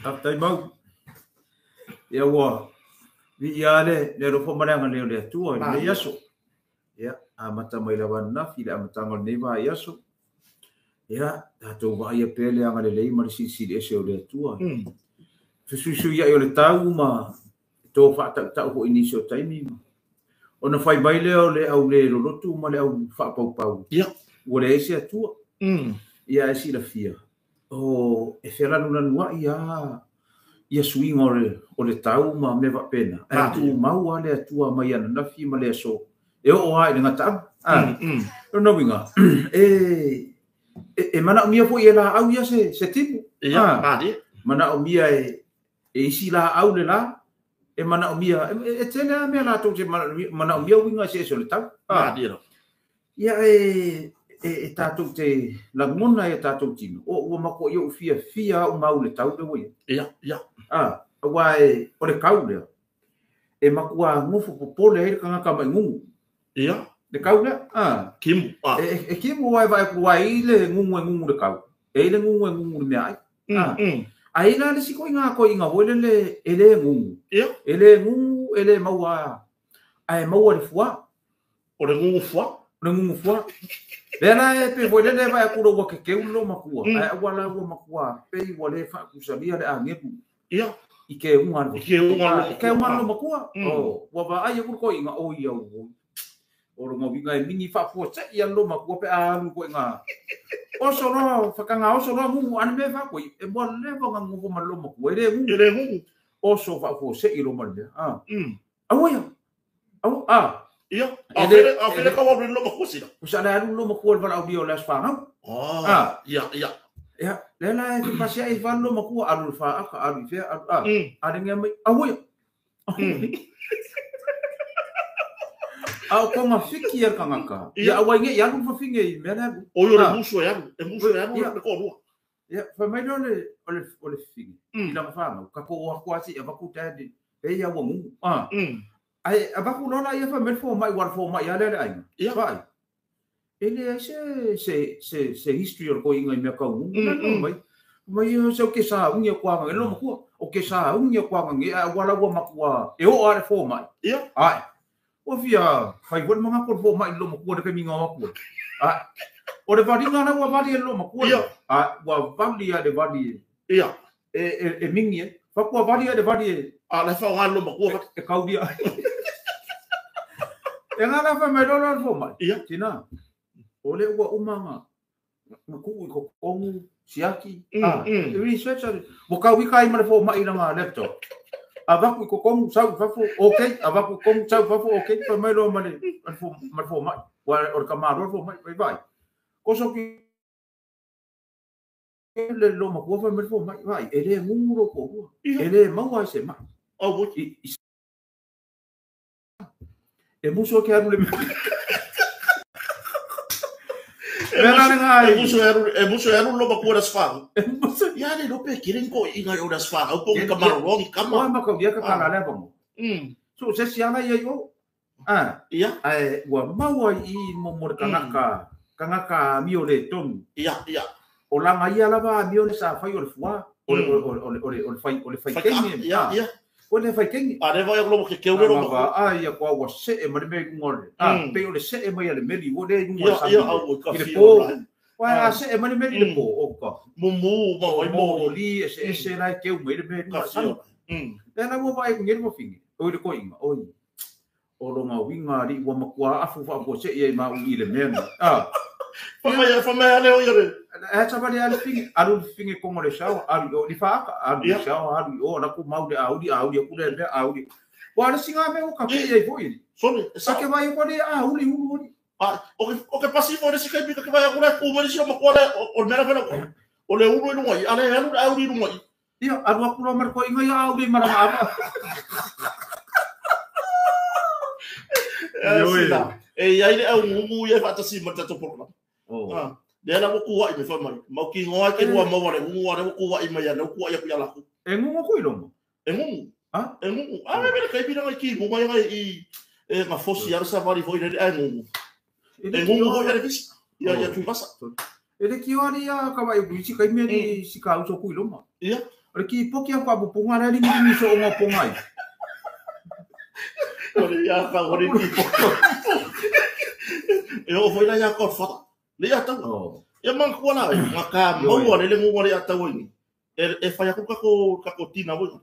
Faafetai Mau. Ia ua viia le le alofa ma le agalelei o le Atua i lenei aso. Ia, amata mai lava ananafi i le amataga o lenei vaiaso. Ia, tatou vaaia pea le agalelei ma le silisili ese o le Atua. Fesuisuiai o le tau ma to faatautau foi i nisi o taimi. Ona fai mai lea o le au le lolotu ma le au faapaupau. Ia. Ua leai se Atua. Ia ae silafia, o e felanulanuai lava ia suiga o le tau ma mea faapena, ae tumau lava le Atua mai ananafi ma le aso e oo lava i le gataaga. Lona uiga, e manaomia foi e laau ia se timu. Ia, malie. Manaomia e isi laau le la, e manaomia, e tele lava mea latou te manaomia uiga eseese o le tau. Malie lava. Ia e tatou te lagona e tatou tino, o ua matuai ou fiafia au mau le tau lea ua i ai. Ia, ia. Aua o le kau lea, e matua nofo popole ai le tagata mai gugu. Ia. Le kau lea. Kimu. E kimu ai vaai ku ai le gugu e gugu le kau. E i le gugu e gugu le mea ai. Ai la le siko inga ko inga hoi le e le gugu. Ia. E le gugu e le maua. Ai maua le fua. O le gugu fua. O le gugu fua. Lea la e pe foi lele vai aku ua ke keu lo makua. Ai ua la ua makua pe ua le fa kusalia le angelu. Ia. I ke unga le. I ke unga le. Ke unga lo makua. Oh, ua va ai aku ko inga o ia o. O lo ngawinga e mini fa fo se ia lo makua pe alu ko inga. Oso lo fakanga oso lo ngungu ane me fa ko e mo le va ngungu ma lo makua e le ngungu. E le ngungu. Oso fa fo se i lo ma le. Au ia. Au a. Ia, a fele ka wa lo makua sila. Usa le alu lo makua le vala o le asfangau. Ia, ia. Ia, le la e pasia i vala lo makua alu fa aka alu fea alu a. A le mai au ia. Au ko ngafiki ya kangaka. Ia au nge ia lu fafinge i mea le. O yo le musu e alu, e musu e alu le ko lua. Ia, fa mai lo le o le finge. I la fangau ka ko wa kwasi e vaku tadi. E ia wa ngungu. Ai abaku lola ia fa mel fo mai war fo mai ale ale ai. Ia. Vai. Ele se history o ko inga i mea kau. Mai. Mai se o ke sa ungi kwa ngi lo makua. O ke sa ungi kwa ngi a wala wa makua. E o ale fo mai. Ia. Ai. O fia fai wol manga ko fo mai lo makua de kemi ngawa ku. Ai. O le valinga na wa vali lo makua. Ia. Ai wa vali ale vali. Ia. E mingi e. Fa kwa vali ale vali. A le fa ngalo makua e kaudia. E ngā fa mai lolo fo mai. Ia. Tina. O le ua umanga. Maku i ko kongu siaki. E research ale. Mo ka wika i mare fo mai langa laptop. Avaku i ko kongu sau fafo. Okay. Avaku kongu sau fafo. Okay. Fa mai lolo mare fo mare fo mai. Wa o ka maro fo mai vai vai. Ko so ki le lo makua fa mai fo mai vai. E le nguro ko ua. E le maua se mai. Oh, e muso ke alu le E muso e alu lo makua las fang. Ia le lope kiren ko inga o las fang. Au po ka maroro ka ma. Ma ka ia ka kala le bongo. So se siana ia yo. Ia. Ai ua maua i mo mo kanaka. Kanaka mio le tonu. Ia, ia. O langa ia lava mio le sa fai o le fua. O le o le fai o le fai kengi. Ia, ia. O le fai kengi. A le vai lo ke keule lo ma. Ai ia kwa ua se e mare me ngore. Pe o le se e mai ale meli o le ngore sa. Ia au ka fi o. Wa se e mare meli le po o ka. Mumu ma oi mo li se se lai keu mai le meli ka fi. Le na mo vai ngere mo fingi. O le ko inga oi. O lo nga winga ri ua makua afu fa po se e ma u i le mea. Fa mai ale o ia. E sa vale ale fingi alu fingi kongo le sau alu o li fa alu le sau alu o na ku mau le auli auli ku le le auli. Wa le singa me o ka pe e foi. Sole sa ke vai ko le auli ulu oli. O ke pasi fo le sika pika ke vai ko le ku mari si o ko le o mera fela o le ulu i lunga i ale alu auli lunga i. Ia alu aku lo mar ko inga ia auli mara ava. E ia ile au ngungu ia fa tasi ma tato porla. Le la ku wa i me fa mai. Mau ki ngoa ke rua mau le ngungu ale ku wa i mai ana ku wa ia ku ia la ku. E ngungu ku i lomo. E ngungu. Ha? E ngungu. A me kai pina ki mo mai i e nga fosi ara sa vari foi le e ngungu. E ngungu ho ia le visi. Ia ia tu vasa. E le ki wari ia ka vai ku si kai me ni si ka uso ku i loma. Ia. O le kipoki a faapupuga lea ligiligī so'oga o poga ai. O le ia ka o le kipoki. E oo foi la ia Godfather. Le ia taua. Oh. Ia manatua la, nga ka maua le le nguga le ia taua ini. E fai aku kako tina voi.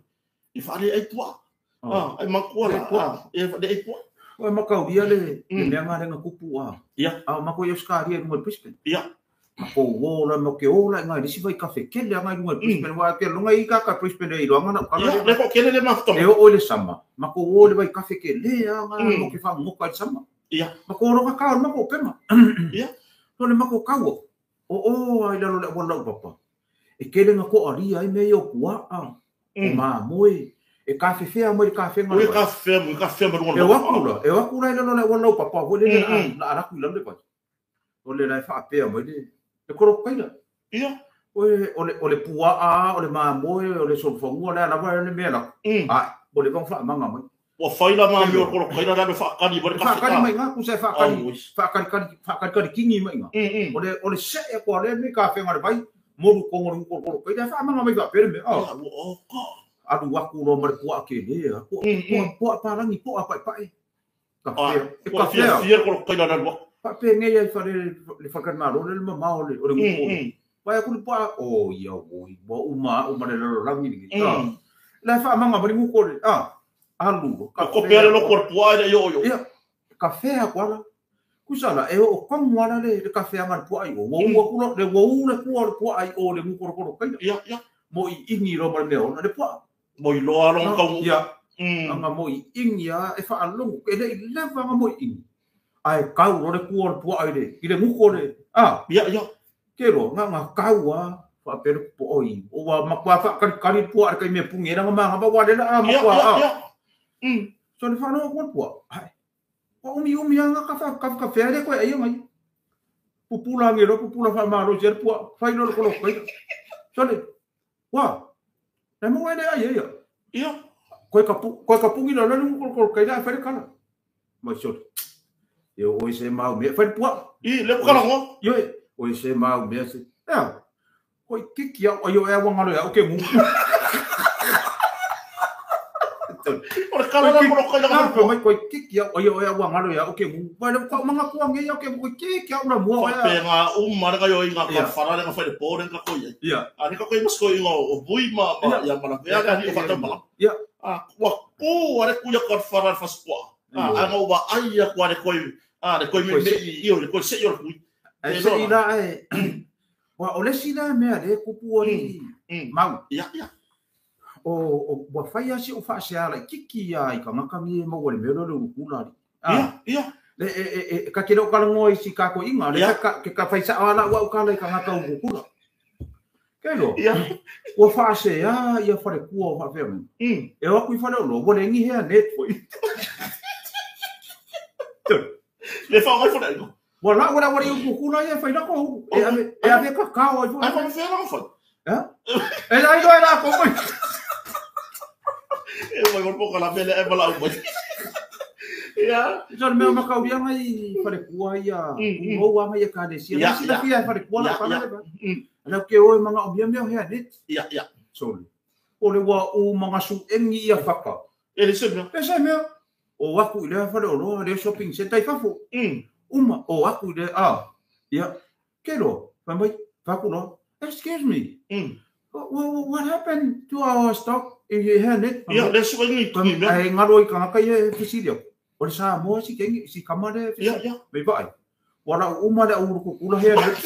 E whaare ai tua. Oh. Ah, ai manatua la. Ah, e whaare ai tua. O e makaulia le mea ngā lenga kupu a. Ia. A o mako i Australia i lunga i Brisbane. Ia. Mako o la mo ke o la ngai lisi vai kafe kele anga i lunga i Brisbane wa ke lunga i kaka Brisbane i loanga na ukala. Ia, le ko kele le mafutama. E o o le sama. Mako o le vai kafe kele anga mo ke whangoka i le sama. Ia. Mako o roka kao mako o pema. Ia. No le mako kaua. O o ai lalo le wala upapa. E kele nga ko aria ai me i o pua a. O māmoe. E kafe fea mai le kafe ngā. Ui ka fea, ui ka fea marunga. E wakula, e wakula i lalo le wala upapa. Ho le la araku i lalo le vai. O le lai whaapea mai le. Le koro kaila. Ia. O le pua a, o le māmoe, o le solofangua le alawa le mea lako. A, o le vang whaamanga mai. Ua whaila mā meo koro kaila rano whaakani mai le kafe. Whaakani mai ngā, kusa e whaakani. Whaakanikani kingi mai ngā. O le se e kua le me kafe ngā le vai, moru kongo le koro koro kaila, whaamanga mai whaapere me. Ia, o ka. Alu aku lo mare pua ke le, pua parangi, pua pai pai. Ka fea. Ka fea. Fia koro kaila rano. Pape ngai ai whare le whakanaro le mamao le o le nguko. Pai aku le pua o ia oi wa uma o mare lalo rangi ni. La whaamanga mare nguko le a alu ka ko pere lo kor pua le yo yo. Ia ka fea kwala. Kusala e o kongu ala le ka fea ngal pua ai o wa ua kula le wa ua kua le pua ai o le nguko koro kai. Ia ia mo i ingi ro mare meo le pua. Mo i loa lo ka ia. Anga mo i ingi a e whaalongo e le i lava anga mo i ingi. Ai kau ro le kua le pua ai le i le nguko le a ia ia ke ro nga nga kau a whaapere po oi o wa makua whakalikali pua ai kai mea pungi ranga manga pa wa le la a makua a so le whanau kua pua ai wa umi umi anga ka ka whea le koe ai ngai pupula nge ro pupula wha malo se pua whai lo kolo kai so le wa le mo le ai ia ia koe ka pungi lo le nguko kolo kai la whare kala mai so Io oi se mau mea whai pua. I le karango. Io oi se mau mea se. Ea. Koi kiki au ai o ea wangaro ea o ke ngu. O le kala la kolo kai la ka mai koi kiki au ai o ea wangaro ea o ke ngu. Vai le ka manga kua nge o ke ngu kiki au la mua ea. Whapenga umara ka yo inga ka whara le ka whai le pōre ka koi ai. Ia. A ni ka koi masko inga o vui ma ia mana vea ka ni o whata mala. Ia. A kua kō are kuia ka whara le whaspua. A ngau wa ai a kua le koi. Ah, le koi me i o le koi se i o le kui. Ai se i la e. Wa o le si la mea le kupu o le mau. Ia, ia. O wa whai asi o whaasea lai kiki ia i ka ngaka mi e maua le mea le ukula li. Ia, ia. Le e ka kere o kalangoa i si kako inga. Le ke ka whaisa ala ua ukala i ka ngaka ukula. Ke lo? Ia. Ua whaasea ia whare kua o whaafea mea. E waku i whare o lo, ua le ngi hea net foi. Le wha ngai whare ingo. Wala wala wala i kukula ia whai lako. E ave ka kao ai whai. Ai whai whai whai. E lai loa la ko mai. E mai wala poka la mele e mala au mai. Ia. So le mea makauria ngai whare kua ia. Ngou anga ia kānesia. Ia, ia. Ia whare kua la whare. Ia. Ana ke oe manga o mea mea hea net. Ia, ia. Sorry. O le wa o manga su engi ia whaka. E le se mea. E se mea. O aku i lea whare o loa, lea shopping center i fafo. Uma, o aku i lea, a, ia, ke loa, whai mai, whaku loa, excuse me, what happened to our stock i hea net? Ia, le sua ngi tungi mea. Ai ngaro i kangaka ia fisiri au. O le Samoa si kengi, si kama le fisiri. Ia, ia. Mei vai. Wala uma le uru kukula hea net.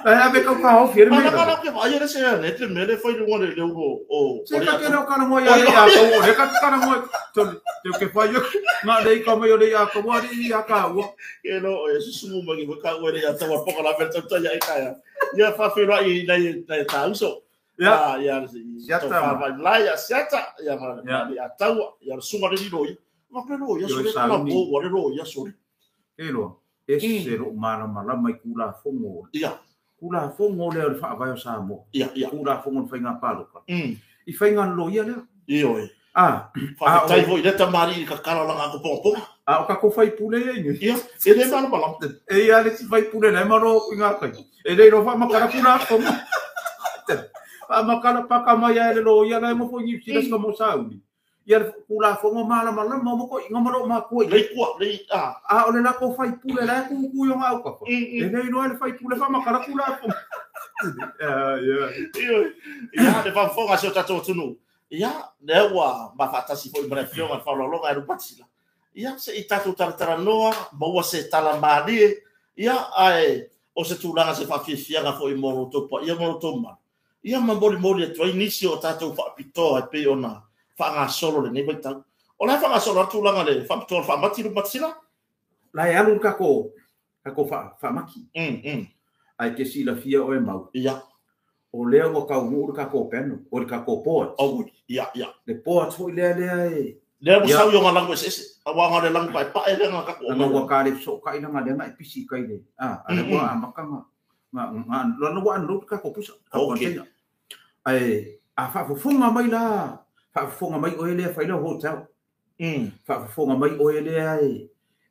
Ai ave kau ka hofi mea. Ana ke ai le se net le mele fai le ngone le o. Se ka ke ro kana mo ia ia ko le ka kana mo to te ke fai nga le ka mo le ia ko wa ri ia ka wa. Ke lo e susu mo ngi ka o le ia ta wa poka la verta ta ia ka ia. Ia fa fe ro i nei ta uso. Ia ia siata fa la ia siata ia ma ia tau ia sunga le ro ia. Ma pe ro ia so le la bo wa le ro ia so. Ke lo e se ro mana mala mai kula fongo. Ia. Kula fongo le o le whaavai o Samoa. Ia, ia. Kula fongo le whainga pāloka. I whainga lo ia lea. I oi. Ah. Whakatai hoi le tamari i ka kala langa ko ponga ponga. A o kako whai pule e ingi. Ia, e le mana mala. E ia le si whai pule le maro i ngā kai. E le ro wha makara kula fongo. Faamakala paka mai ai le loia la e mo foi New Zealand ka mo sauni. Ia le tulafono malamalama mo ko inga malo ma ko Le kua le a. A o le la ko fai pule la ku ku yo ngau ka. E le iloa le fai pule faamakala tulafono. Ia. Ia le faafofoga se o tatou atunuu. Ia lea ua mafaatasi foi ma le afioga le faaaloaloga e Lupatila. Ia se i tatou talatalanoa maua se tala malie. Ia ae o se tulaga se faafiafiaga foi mo lo outou paia ma lo outou mamalu. Ia ma molimoli atu ai nisi o tatou faapitoa e pei ona faagasolo lenei vaitau. O le a faagasolo atu tulaga le faapitoa le faamati Lupatila? La e alu kako kako faamaki. Ai ke silafia oe mau. Ia. O lea ua taunuu le tatou panel, o le tatou board. Oh, ia, ia. Le board foi lea lea e lea ua sau i ona lagu eseese. Aua ona le lagu paepae lea na tatou aumai. Ua ka le fesootai langa lea na e pisi i kai le a a ua amata na na na ua unload le tatou pusa. Okay. Ae a faafofoga mai la, faafofoga mai oe lea fai lau hotel. Faafofoga mai oe lea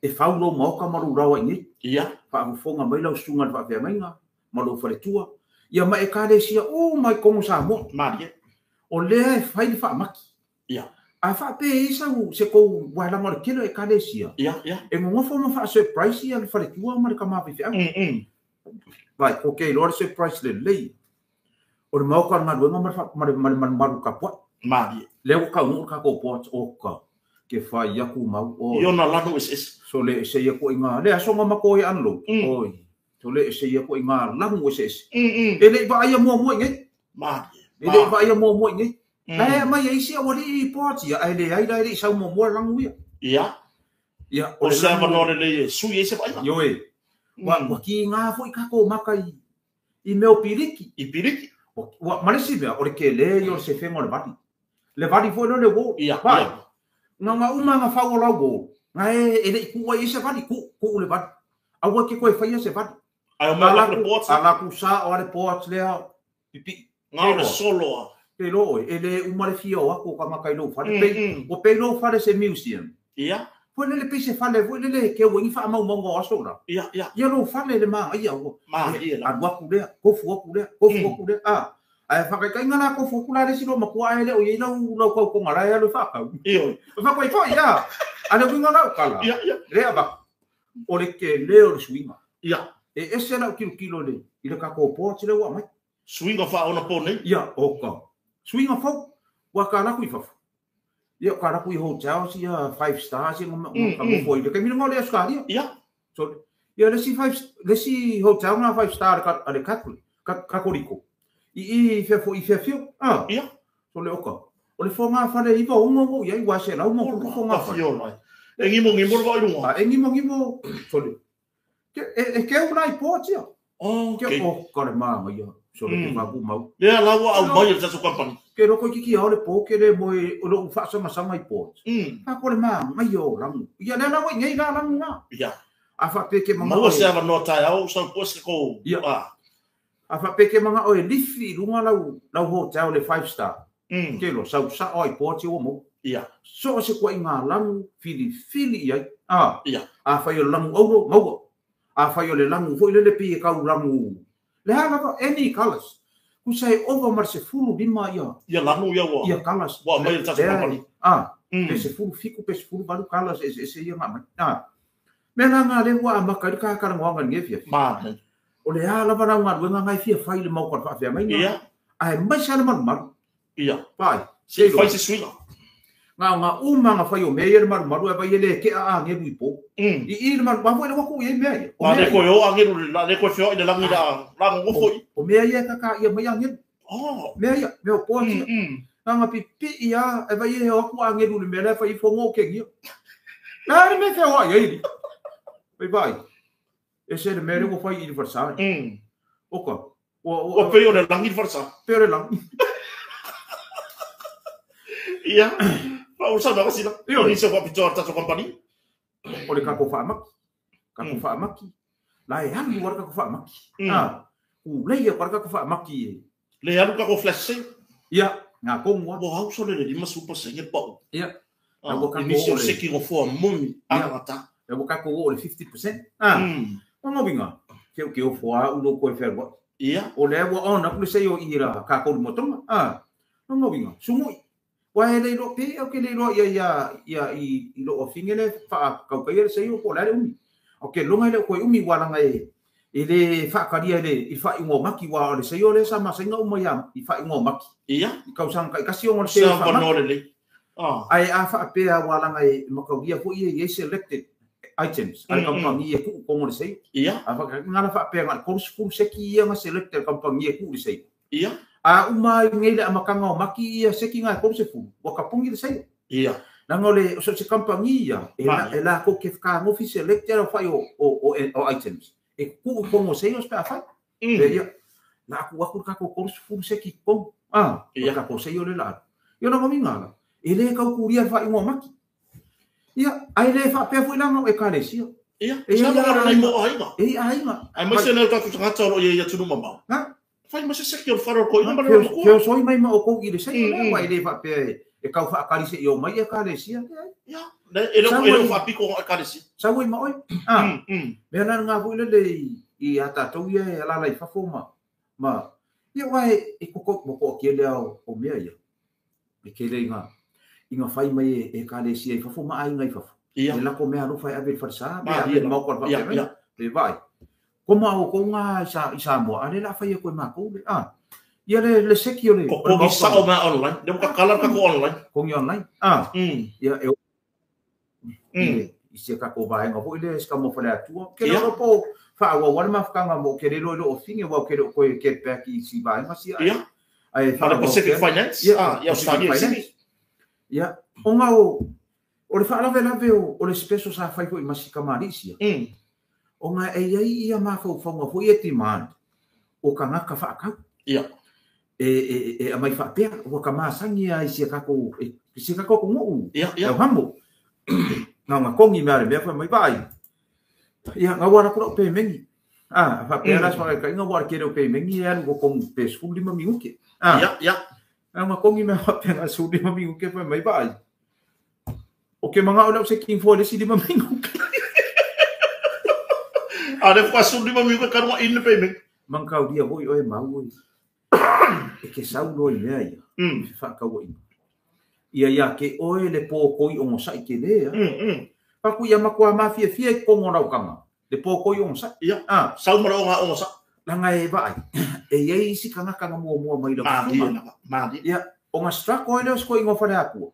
e fau lou maoka ma lou laoa i nei. Ia. Faafofoga mai lau susuga i le faafeagaiga ma lou faletua. Ia ma ekalesia uma i totonu o Samoa. Malie. O lea e fai le faamaki. Ia. A faapea i sau se kou waelaga o le tele o ekalesia. Ia, ia. E nonofo ma faa-surprise ia le faletua ma le tama faifeau. Vai, ko ke iloa le surprise lelei. O le maoka o le galuega ma le malumalu tapuai. Malie. Lea ua taunuu le tatou board o ka ke fai aku mau o. I ona lanu eseese. So le ese ia ko inga le aso nga mako e unload. Oi. So le ese ia ko inga lanu eseese. E le i vaaia muamua i nei. Malie. E le i vaaia muamua i nei. La e mai e isi aualii i board ia, ae leai la e le i sau muamua le lanu ia. Ia. Ia, o se avanoa lelei e sui ai se vaaiga. Ioe. Ua kiga foi tatou maka i mea o piliki. I piliki. Ua, ma le isi mea, o le tele ia o le sefega o le vali. Le vali foi lea o le wall. Ia, Vai. ia. Na nga uma nga fau o lau wall. Nga e le i kuu ai i se vali, kuu, kuu le vali. Aua ke koe faia se vali. Ai o mai le boards. A laku sa o ale boards lea, pipii. Nga o le solo a. Ke lo oe, e le uma le fia o aku o kangaka i lou fale. Pei, ua pei lou fale se museum. Ia. Foi lele pei se fale, foi lele ke ua ingi faamaumauga o aso la. Ia, ia. Ia lou fale le maga ia ua. Maga la. Alu aku lea, kofu aku lea, kofu aku lea. A, ae whakaikainga la kofu aku la le silo makua ae le o iei lau lau kaukonga la e alu e whaakau. Ioe. Whakoi foi ia. A le uiga lau kala. Ia, ia. Lea va. O le ke leo le suiga. Ia. E ese lau kilokilo le i le kako poa tile ua mai. Suiga whaona po nei. Ia, o ka. Suiga fau. Ua ka laku i fafo. Ia, ka laku i hotels, ia 5 stars, ia nga mofo i le kaimina nga o le Australia. Ia. So, ia le si five, le si hotel nga 5 star a le Catholic, Katoriko. I i fea fo i fea fio. Ah. Ia. So le oka. O le fonga fale iwa ongo ngo ia i wa se lau mo ku fonga fale. Fio lai. E ngimo ngimo le vai lunga. A e ngimo ngimo. So le. Ke e ke u lai po tia. Oh, Ke o ka le manga ia. So le ke ku mau. Lea la ua au mai e le tatou company. Ke loko ki ki au le po ke le mo e o lo whaasanga i po. Ka ko le manga ia o langu. Ia le la wai nei la langu nga. Ia. A wha peke manga. Maua se ava noa tae au, sau po se ko. Ia. Ah. A wha peke manga o e lifi lunga lau lau hotel le 5 star. Ke lo sau sa o i po ti o mo. Ia. So se ko i ngā langu fili fili i ai. Ah. Ia. A whai o langu auro maua. A whai o le langu foi lele pi e kau langu. Le hanga any colors. Ku sai over mar se fulu lima ia. Ia langu ia ua. Ia colors. Ua mai le tatou company. Ah. Pe se fulu fiku pe se fulu valu colors e se ia ngā mai. Ah. Me la ngā le ua amaka i ka karangoanga nge fia. Mā. O le a lava rau ngā luenga ngai fia whai le mau kwa whaafea mai ngā. Ia. Ai mai sa le maru maru. Ia. Pai. Se whai se suiga. Ngā ngā uma ngā whai o mea ia le maru maru e vai ele ke a a ngeru i pō. I i le maru maru e le waku i mea ia. Ngā le koe o a ngeru, le koe whio i le langi la ngongofo i. O mea ia kaka ia mai a ngeru. Oh. Mea ia, mea o pō tia. Ngā ngā pipi ia e vai e heo aku a ngeru le mea lea whai i whongo ke ngia. Nā le mea whio a ia iri. Vai vai. E se le mea le whai i le wharsai. Oka. O pei o le langi le wharsai. Pei o le langi. Ia. O sa na sila. Io. Ni se whapitoa le tatou company. O le kako whaamaki. Kako whaamaki. La e alu ara kako whaamaki. Ah. U leia para kako whaamaki e. Le alu kako flash sale. Ia. Ngā kongua. Ua hau sole le lima super senge pau. Ia. Ah, nisi o seki ngofoa mumi. Angata. E waka ko o le 50%. Ah. O ngawinga. Ke o ke o foa ulo koe wherua. Ia. O lea ua on aku le seio i la kākou le motonga. Ah, lona uiga, sugui. Ua e le iloa pe au ke le iloa ia ia ia i i lou afine le faakaukaia le seio po o le a le umi. O ke loga e le o toe umi ua laga e e le faatalia i le i le faaiuga o Maki ua o le seio lea sa masaina uma ia i faaiuga o Maki. Ia. I tausaga taitasi ona o le seio Se faamaki. avanoa lelei. Ah. Ae a faapea ua laga e mataulia foi ia e i ai selected items a le kamupani e tuu i totonu o le seio. Ia. A faapea na faapea na o le 30 seki ia na select e le kamupani e tuu i le seio. Ia. A uma ai nei le amataga o Maki ia seki na e 30, ua tapuni le seio. Ia. Leaga o le so o se kamupani ia, e la, e latou te fetagofi select le aofai o, o, o, o items. E tuu i totonu o seio pe afai. E ia, la atu atu le tatou 30 seki i totonu. Ah, o le tatou seio lea o le a alu. Ia o lona uiga la, e le tau tulia le faaiuga o Maki. Ia, ae le faapea foi la na o Ekalesia. Ia, E sa i ai lona aiga. mo aiga. E i aiga. Aemaise lea o tatou tagata o lo o i ai i atunuu mamao. Ha? Fai ma se seki o le fale o le toeaina ma le lona Feosoi mai ma outou i le seio Mm, lea, mm. aua e le faapea e tau faakali seia o mai Ekalesia. Leai. Ia, e le o faapito o Ekalesia. Sau ai ma oe. Ah, Mm, mm. mea la lena foi lele i a tatou ia e alaala i fafo ma, ma, ia aua e koko, ua toatia lea o mea ia. E tele i ngā, i ngā whai mai e Ekalesia i fafo ma aiga i fafo. Ia. E lako mea alofa e ave i le falesa, mea Ma, ave i le ia. maoka o le Ia, faafeagaiga. ia. Le vaai. Koma o kou ngā i Samoa, a le la whai e koe mākou le. Ah, ia le seki o le, Ko o le kongi maoka. sao mea online. Le waka kala ka ko online. Kongi online. Ah, ia e i se kako vaenga foi le se ka mo fale atua. Ke Ia. le po whaawau le mafukanga mo ke lelo i lo o finge wau ke leo koe get back i si vaenga si ai. Ia. Ai Ma le whaawau Pacific ke- Finance. Ia, Ah, ia Pacific Australia i Finance. Sydney. Ia, o ngā o le whaalawelawe o le special sa whai foi masika Malaysia. O ngā e iai ia mawhauwhaunga foi e demand o ka ngaka whaakau. Ia. E amai whaapea, ua ka māsangi ai si kako, e, si kako ko ngou. Ia, ia. Au hamo. Ngā ngā kongi mea re mea whai mai vai. Ia, ngā wara kura o pe mengi. Ah, whaapea la swaka ka inga wara kere o pe mengi e alu ko kongu pe 15 minuke. Ah, Ia, ia. ngā ngā kongi mea whaapea ngā 15 minuke whai mai vai. O ke manga o lau se king fo le si lima minuke. A le whakasu lima mi ka karunga in le payment. Mangkau dia hoi oe mau oi. E ke saulo i mea ia. Whakaua ina. Ia ia ke oe le pō koi o ngosai ke lea. Paku ia makua mafia fia i kongo raukanga. Le pō koi o ngosai. Ia. Ah, Sau mara o ngā o ngosai. langa e vaai. E ia isi kanga kanga mua mua mai la Mā kufunga. di lava. Mā di. Ia, o ngā strako ai leo sko i ngā whare akua.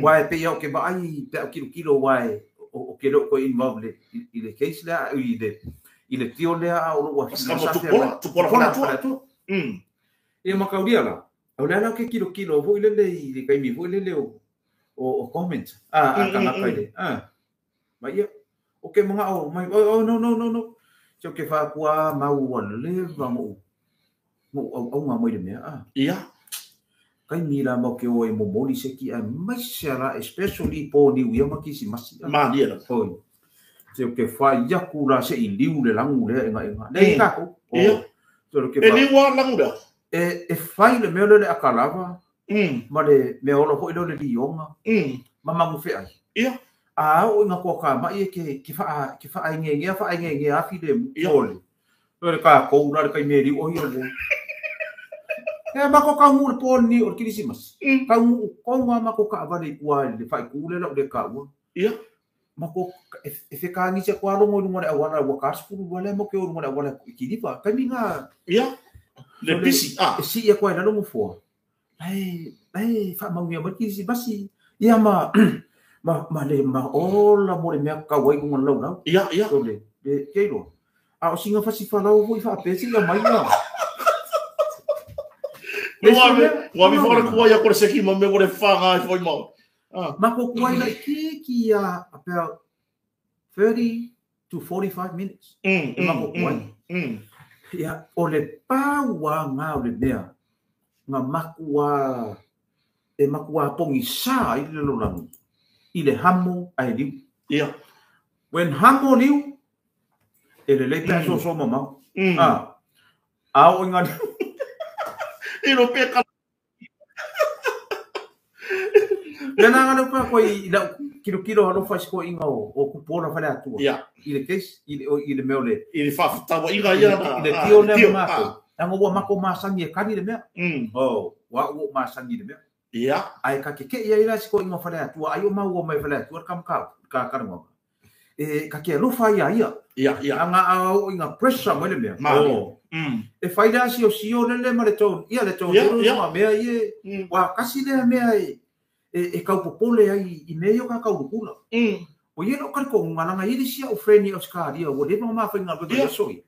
Wae pe ia o ke vaai, pe au kilo kilo wae o ke leo koe involved le, i le case lea, i le tio lea o lo ua Ska mo tupola, tupola whare atua. whare atua. Ia makauria la. Au lea lau ke kilo kilo foi lele i le kaimi foi lele o comment. Ah, a kangaka i le. Ah. Ma ia, o ke mga o, mai, oh, no, no, no, no. Se o ke whakua mau ua leva mo au au ngā mai le mea. Ah. Ia. Kai mi la mau ke o e momoli se ki a mai se ala, especially po ni uia ma kisi masi. Ah. Mā di la. Oi. Se o ke whai yaku la se i liu le langu le enga enga. Le Mm. kako. O, Ia. Se o ke E wha- liwa langu lea. e whai le mea le akalava, ma le mea olo hoi le lionga, ma mangu wheai. Ia. A o inga kua ka mai e ke wha, ke wha nge nge, wha nge nge afi le Ia. mole. Le ka kou la le kai meri o hi o mo. E mako ka ngu le pōni o le Kirisimasi. Ka ngu ko ngā mako ka awale i kua le whai kule la o le ka ua. Ia. Mako e whekaangi se kua rongo i runga le awala ua ka sifuru ua le mo ke o runga le awala i kiripa. Kai mi ngā Ia. Le pisi. Ah. e si ia koe lalo mo fua. Lai, lai, whaamaungia mai Kirisimasi. Ia ma, ma le ma ola mo le mea kau ai kunga lau lau. Ia, ia. So le, le keiro. A o singa whasi whalau hoi whaapesi ia mai ngā. Ua me, ua mi whakara kua ia kore seki ma me kore whanga i whai mau. Ah. Ma ko kuai lai ki ki a about 30 to 45 minutes. E mako kuai. Ia, o le pāua ngā o le mea, ngā makua, e makua pongi sā i le lolangi, i le hamo ai liu. Ia. When hamo liu, e le lei pea so mamau. Ah, a o i ngā liu. I ro pe ka. Le na ngalo pa ko i la kilo kilo halo fa sko inga o kupola fale atua. I le case i le i le mea o le I le faafetauaiga ia i le tio lea ma mako. Langa ua mako masangi e kani le mea. Oh, wa ua masangi le mea. Ai ka ke ke ia ila siko inga fale atua ai o mau o mai fale atua ka mka ka ka ngo. E ka ke alofa ia ia. Anga au inga pressure mo le mea. Oh. E fai la si o si o lele ma le tau ia le tau ma mea ie wa kasi le mea e e kaupopole ai i mea ia ka kaulukula. O ia no ka ko ngalanga i sia o friend o skaria o le ma fa inga be so i.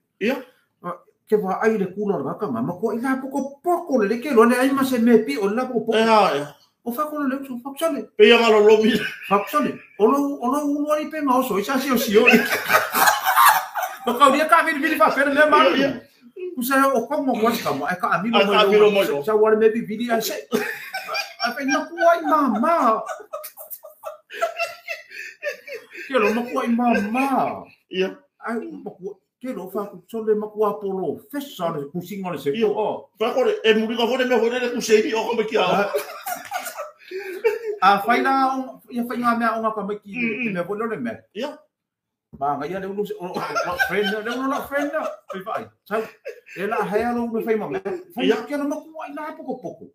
Ke wa ai le kula o ka ma ko ila poko poko le ke lo le ai ma se me pi o la poko poko. O fa ko le so fa sole. Pe ia ngalo lomi. Fa sole. O lo o lo ni pe ma o so isa si o si o. Ma ka ria ka vili vili fa pere le ma. Ku sa o ko mo ko ka mo ai ka amilo mo. Sa wa le me bi vili ai se. Ai pe na ku ai mama. Ke lo ma ku ai mama. Ia. Ai ma ku ke lo fa ku sole ma ku apolo fesa le ku singo le se. O. Fa ko e muri ka fone me fone le ku se ni o ko me ki a. A fai la ia fai ngā mea o ngā kamaki i mea fone le mea. Ia. Ma ngai le ulu o friend le ulu la friend fai fai. Sau e la hea lo me fai ma mea. Fai ke no maku ai la poko poko.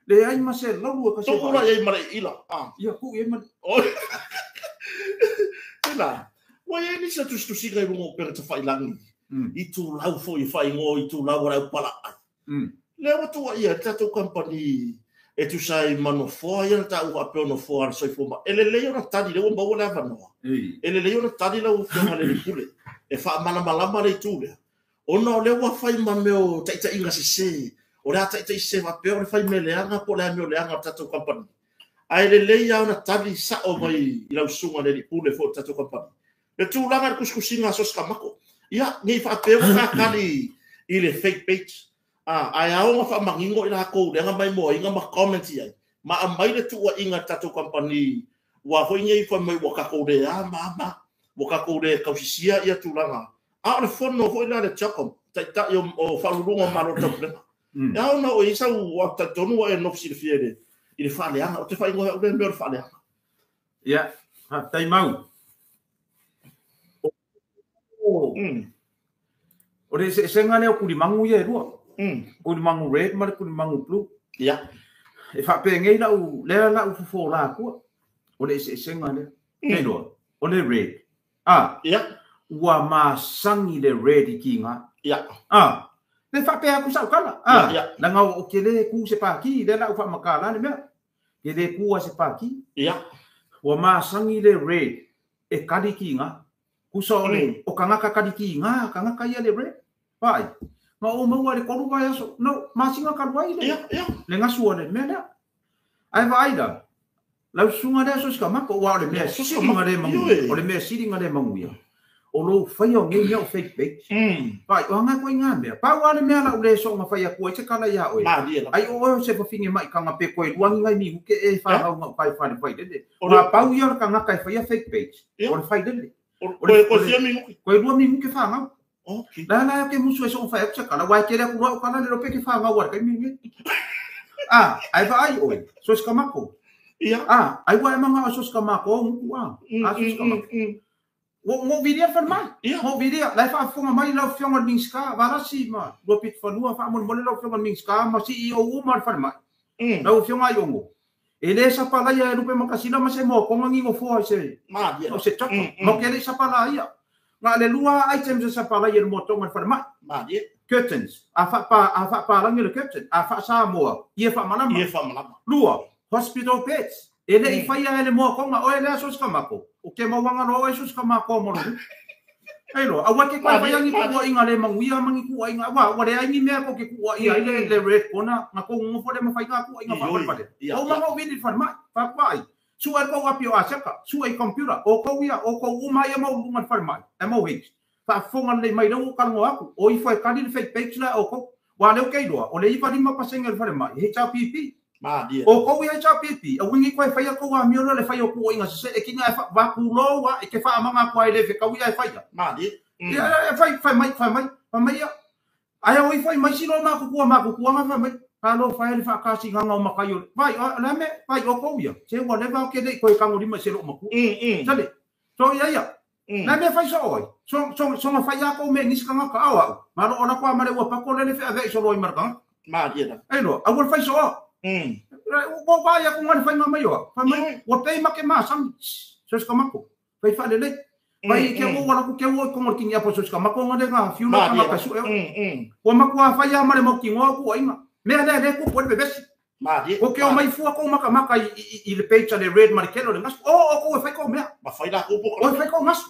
Le ai ma se lalu ka se. Toko la ia mare ila. Ah. Ia ku ia ma. O. Tela. Wa ia ni sa tusitusiga i runga o pera te whailangi. I tū lau fo i whaingo, i tū lau o pala ai. Le ua tua ia, tātou company e tusa i manofoa, ia na tāu apeo nofoa le soifua ma. E lelei ona tali, le ua maua le avanoa. E lelei ona tali lau afioga le pule. E faamalamalama le itu lea. Ona o le ua fai ma mea o taitaiga sese. O le a taitai sese faapea o le fai mea leaga po o le a mea o leaga o tātou company. Ae lelei a ona tali sao mai i lau susuga le pule fo o tātou company. Le tulaga le kusikusiga a sosi kamako. Ia, nei faapea ua kakali i le fake page. Ae aoga faamanino i lakou leaga mai moaiga ma comment i ai. Ma aumai le tuuaiga tatou company ua foi nei fai mai ua kakou le a ma ua kakou le kausisia ia tulaga. A o le fono foi la le Telcom, taitai o faaluluga o malo taupulega. E ao na o i sau ua talitonu ua e nofo silafia i le faaleaga. O te faaigoa au le mea o le faaleaga. Ia, faafetai mau. O le eseesega lea o kulimagu ia e lua. Kulimagu red ma le kulimagu blue. Ia. E faapegei lau lea lau fofola atua. O le eseesega lea. Nei loa, o le red. Ah. Ia. Ua masangi le red i kiga. Ia. Ah. Le faapea aku sau kala. Ah. Ia. Langa o ke le ku se paki le lau faamakala le mea. Ke le ku a se paki. Ia. Ua masangi le red e kali kiga. Kusa o le o kangaka kali kiga, kangaka ia le red. Vai. Ma o maua le kolu vai aso. No, masinga kaluai le. Ia, ia. Le ngasua le mea lea. Ai vai la. Lau sunga lea so sika mako ua o le mea sili nga le mangu. O le mea sili nga le mangu ia. O lo whai o ngei mea o fake page. Vai, o hanga koe ngā mea. Pau a le mea la ule so nga whai a kua i te kala ia oe. Ai o oe o se whawhinge mai kanga pe koe luangi ngai mi huke e whahau ngau kai whare whai lele. O la pau ia o le kanga kai whai a fake page. O le whai lele. Koe fia mi huke. Koe lua mi huke whangau. Okay. La la ke musu e so whai aku se kala. Wai kere aku rua o kala le rope ke whangau wara kai mi nge. Ah, ai wa ai oe. So sika mako. Ia. Ah, ai wa e manga o so sika mako o nguku a. A so sika mako. Ngo viria whan mai. Ngo viria. Lai whaafonga mai lau whionga Mingska. Warasi ma. Rua pit whanua whaamon lau whionga Mingska. Ma CEO u ma whan mai. Lau whionga i ongo. E le sapa laia e lupe makasila ma se moa konga ngingo foa se. O se chako. Ma ke le sapa laia. Ngā le lua items e sapa laia le moa tonga whan mai. Curtains. A wha langi le curtain. A wha sa moa. Ia wha malama. Ia wha malama. Lua. Hospital beds. E le i whaia e le moa konga. O e lea soska mako. O ke mauanga no e soska mako mo ro. Ei lo, aua ke koe whai angi kua inga le manguia mangi kua inga. Wa, wa le aingi mea ko ke kua ia i le red kona. Nga ko ngofo le mawhai ngā kua inga whawhai. O manga o vini whan mai, whawhai. Sua e kau api o aseka, sua i computer. O kau ia, o kau uma ia mau lunga whan mai. MOH. Whaafonga le mai rau o karango aku. O i whai kari le fake page la o kau. Wa leo keiroa, o le iwa 5% le whare mai. HRPP. O kau ia HRPP. O wingi koe whaia kau a miolo le whai o kua inga sese. E kinga e wakuloa e ke whaamanga kua e lewe kau ia e whaia. Ia e whai, whai mai, whai mai, whai mai ia. Ai o i whai mai sino makukua, makukua nga whai mai. Talofa e le faakasigaga o matai o vai o le a mea vai o kou ia se ua leva o ke le i toe tagolima i se loo matua. Sale so ia ia le a mea fai soo ai so so soga fai a kou mea i nisi tagata a o au malo o lako a ma le ua pako lele feaveai solo ai ma le tagata. Malie lava. Ai loa aua le fai soo. Ua ou vaai atu nga le faiga mai o au fai mai ua pei ma ke masani so se kamako fai faalelei. Vai ke ua ua laku ke ua i kongo le kini apo so se kamako nga le nga fiu lo kanga kasu e o. Ua matua fai a ma le mau tinoa o kuaiga. Mea lea le kupu ai le vevesi. Malie. Ko ke o mai fua kou makamaka i, i, i le page a le red ma le kelo le gasu. O o kou e fai kou mea. Ma fai la kou O e fai kou gasu.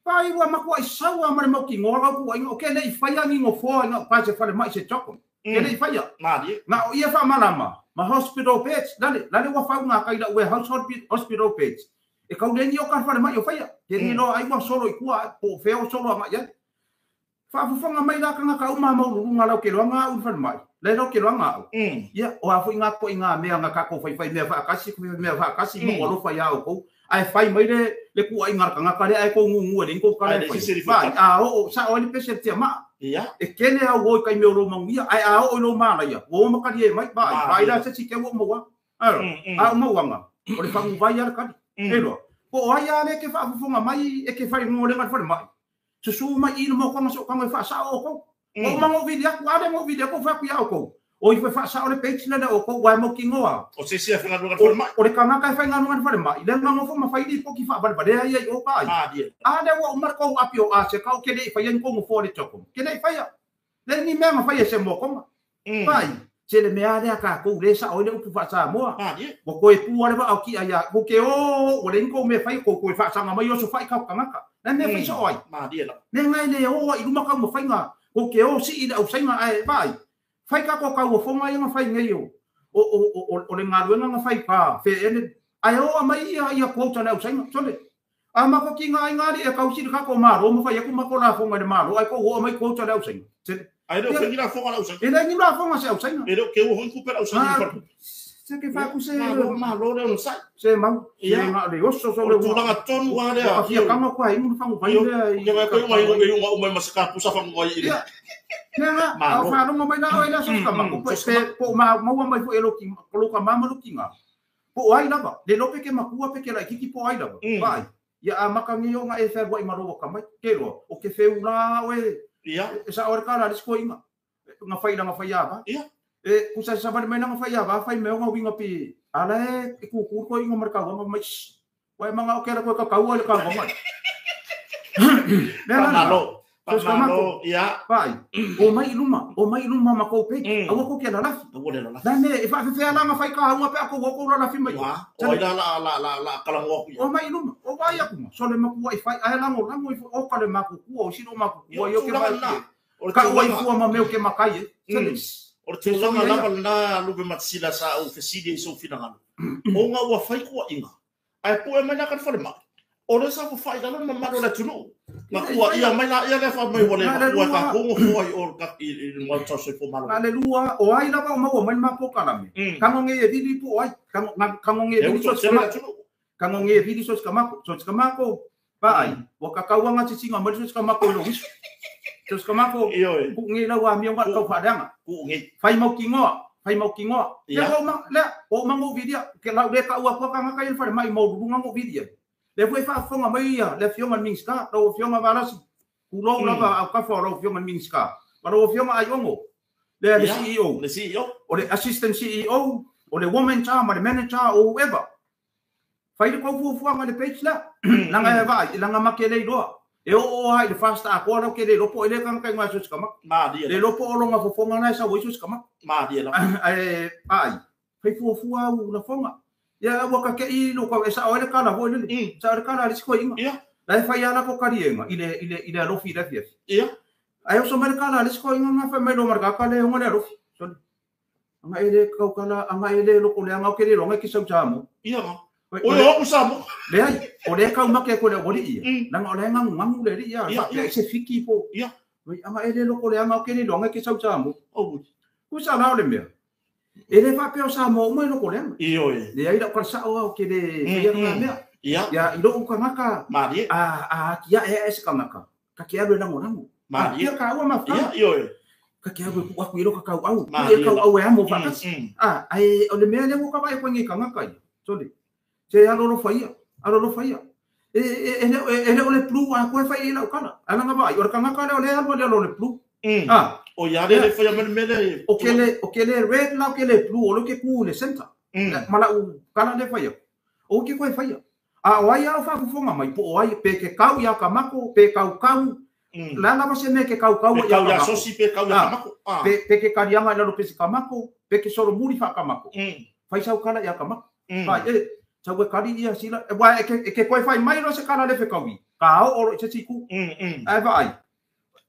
Pai ua matua i sau a ma le mau tinoa lau kuaiga. O ke le i fai a ni ngofoa i nga upai se fale mai se choko. Ke le i fai a. Malie. Nga o ia whaamalama. Ma hospital beds. Lale, lale ua whau ngā kai la ue house hospital beds. E kau le ni o ka whare mai o whaia. Ke ni loa ai ua solo i kua, po o wheo solo a ngai ai. Whaafofonga mai la kanga ka uma mau rurunga lau ke loa ngā au whare mai. Le lau ke loa ngā au. Ia, o a fui ngā ko i ngā mea ngā kako whai whai mea whaakasi, whai mea whaakasi, mo alofa i a o kou. Ai whai mai le, le kua i ngā kanga kare ai kou ngungu e ringo kare Ai, le whai. sisiri Whai, whai. a o, o, sa o ele pese tia maa. Ia. E kele au oi kai mea o lo manguia, ai a o i lo māla ia. Ua o makari e mai, whai, whai la se si ke ua maua. Aro, a o mauanga, o le whangu vai ala kari. E loa, po o ai a le ke whaafofonga mai e ke whai ngo lenga whare mai. Susu mai i le mokanga so kanga e whaasao o kou. O mango vili aku, ale ngo vili aku whaku ia o kou. O i whaasao le page lele o kou wai mo ki ngoa. O se sia whangarunga whare mai. O le kangaka e whaingarunga whare mai. Le nganga fo ma whairi po ki whaavale vale ai ai o ka ai. Malie. A le ua umar kou api o a se kau ke le i whai ai kou ngofo le toko. Ke le i whaia. Le ni mea nga whai e se mokonga. Pai. Se le mea lea ka kou le sa o le upu whaasa moa. Malie. Wa koe pū ale wa au ki ai a. Ko ke o, o le inko me whai ko koe whaasanga mai o so whai kau kangaka. Le mea whai so ai. Malie la. Me ngai le o i luma kau ma whainga. Ko ke o si i le au sainga ai vai. Whai ka ko kau o whonga i ngā whai ngei o. O, o, o, o, o le ngā ruenga ngā whai pā. Whe ene. Ai o a mai ia ia kouta le au sainga. Sole. A mako ki ngā ingari e kau siri kako maro. Ma whai aku mako la whonga le maro. Ai ko o mai kouta le au sainga. Sole. Ai leo whengi la whonga la au sainga. E le ngi la whonga se au sainga. E leo ke o hoi kupe la au sainga. Ah, Se ke whaku se... Malo, malo le ono sai. Se mau. Ia. Se ngā le oso so O le le tūlanga tonu a lea. Ka fia kanga kua ingu whangu whai lea i... Ke mai koe unga i unga umai ma se ka pusa whangu ai i le. Ia. Mea ngā, Malo. au whanonga mai nā oe lea so ka mako. So Pe, po ma, maua mai fo e loki, ko loka mama loki ngā. Po ai lava, le lope ke makua pe ke lai kiki po ai lava. Mm. Vai. Ia a maka ngi o ngā e whai wai maroa ka mai. Ke roa, o ke wheu la oe, Ia. e sa oe ka la risko inga. Ngā whai la ngā whai ava. Ia. E, kusa sa wale mai la ngā whai ava, whai mea o ngā winga pi. Ala e, e kukuru koe inga marka wanga mai. Wai manga o ke ra koe ka kaua le ka wanga. Mea la ngā. Malo. So se ka Malo. mako. Ia. Vai. O mai i luma, o mai i luma ma kou pei. Mm. Aua ko ke la lafi. Aua le la lafi. La me, e whaafewhea la ngā whai ka haunga pe ako wako la lafi mai. Wa. O ai la la la la la kalangoa ku ia. O mai i luma, o vai aku ma. Sole maku ai whai, ai lango, lango i o ka le maku kua, o sino maku kua, Ia, i o ke tūlanga mai. nā. O le Ka ua i tūlanga. fua ma meo ke makai e. Sole. O le tūlanga lava lena lupe matisila sa au fesili i sou finagalo. O ngā ua whai kua inga. Ai pue mai la ka whare mai. O le sa whai lalo ma malo le tunu. Nga kua ia mai la ia le wha mai wale Nā ma le kua ka lua. kongo hoa i o ka i i ngā tau soifo malo. Nā le lua, o ai lava o maua mai ma poka la me. Mm. Kango nge e vili po ai. Kango kango nge e E vili uto so tele le se tunu. Kango nge e vili so se kamako, so se kamako. Pa ai. Wa ka kauanga titinga mai so se kamako i lo wisu. So se kamako. Io e. Ku nge lau a mio ngā kau whareanga. Ku nge. Whai mau ki ngoa, whai mau ki ngoa. Ia. Le o ma, le o mango vidia, ke lau le ka ua poka ngā kai whare mai mau rurunga ngo vidia. Le fue whaafonga mai ia, le fionga minska, lau fionga varasi. Ku lou lava au kafa o lau fionga minska. Ma lau fionga ai ongo. Le le Ia. CEO, Le CEO. o le assistant CEO, o le woman cha, ma le manager, o whoever. Whai le kau fuafuanga le page la. Langa e vai, langa make lei loa. E o o hai le fasta a koa lau ke le lopo e le kanga kai ngā so se kamako. Ma dia. Le lopo o longa fofonga nai sa waiso se kamako. Ma dia la. Ai, ai, whai fuafua au la fonga. Ia ua ka ke i lo ka e sa oe le kala hoi lele. Mm. Sa oe le kala le siko inga. Ia. La e whai ala ko karienga i le, i le, i le alofi le fiafi. Ia. Ai oso mai le kala le siko inga ngā whai mai lo marka ka le honga le alofi. Sole. Anga e le kaukala, anga e le loko le anga o ke le longa ki sau tāmo. Ia nga. Oi, O le oku sa mo. Le ai, o le kau make ko le wali ia. Mm. Nanga o le ngangu ngangu le ri ia. Ia, Fa- ia. Le se fiki po. Ia. Oi, anga e le loko le anga o ke le longa ki sau tāmo. O. Ku sa lao le mea. E le whapeo sa mō umai loko le anga. Io e. Le ai lau kara sao au ke le Mm, whai anga mm. mea. Ia. Ia, i lou kangaka, Ma dia. a kia e e se kangaka. Ka kia alu e lango lango. Ma dia. Ia ka ua ma Ia, whanga. io e. Ka ke au e ku aku i loka kau au. Ku e kau au e amo whakasi. Ah, ai, o le mea lea ua ka vai koe ngi kangaka ia. Sorry. Se alolofa ia, alolofa ia. E, e, e, e, e le o le blue a koe whai i lau kala. Ala nga vai, o le kangaka lea o le alua le o le blue. Ah. O ia le le whai a mele mele. O ke le, o ke le red la o ke le blue, o le ke ku le center. Ma lau kala le whai aku. O ke koe whai A o ai a o whaafofonga mai, po o ai, pe ke kau ia ka mako, pe kau kau, la lava se me ke kau kau ia ka mako. Sosi pe kau ia ka mako. Pe, pe ke karianga i lalo pe se ka mako, pe ke soro muri wha ka mako. Whai sau kala ia ka mako. Whai, e, sau e kari ia sila, e wai, e ke, e ke koe whai mai ro se kala le whekaui. Ka ao oro i se tiku. Ai wa ai.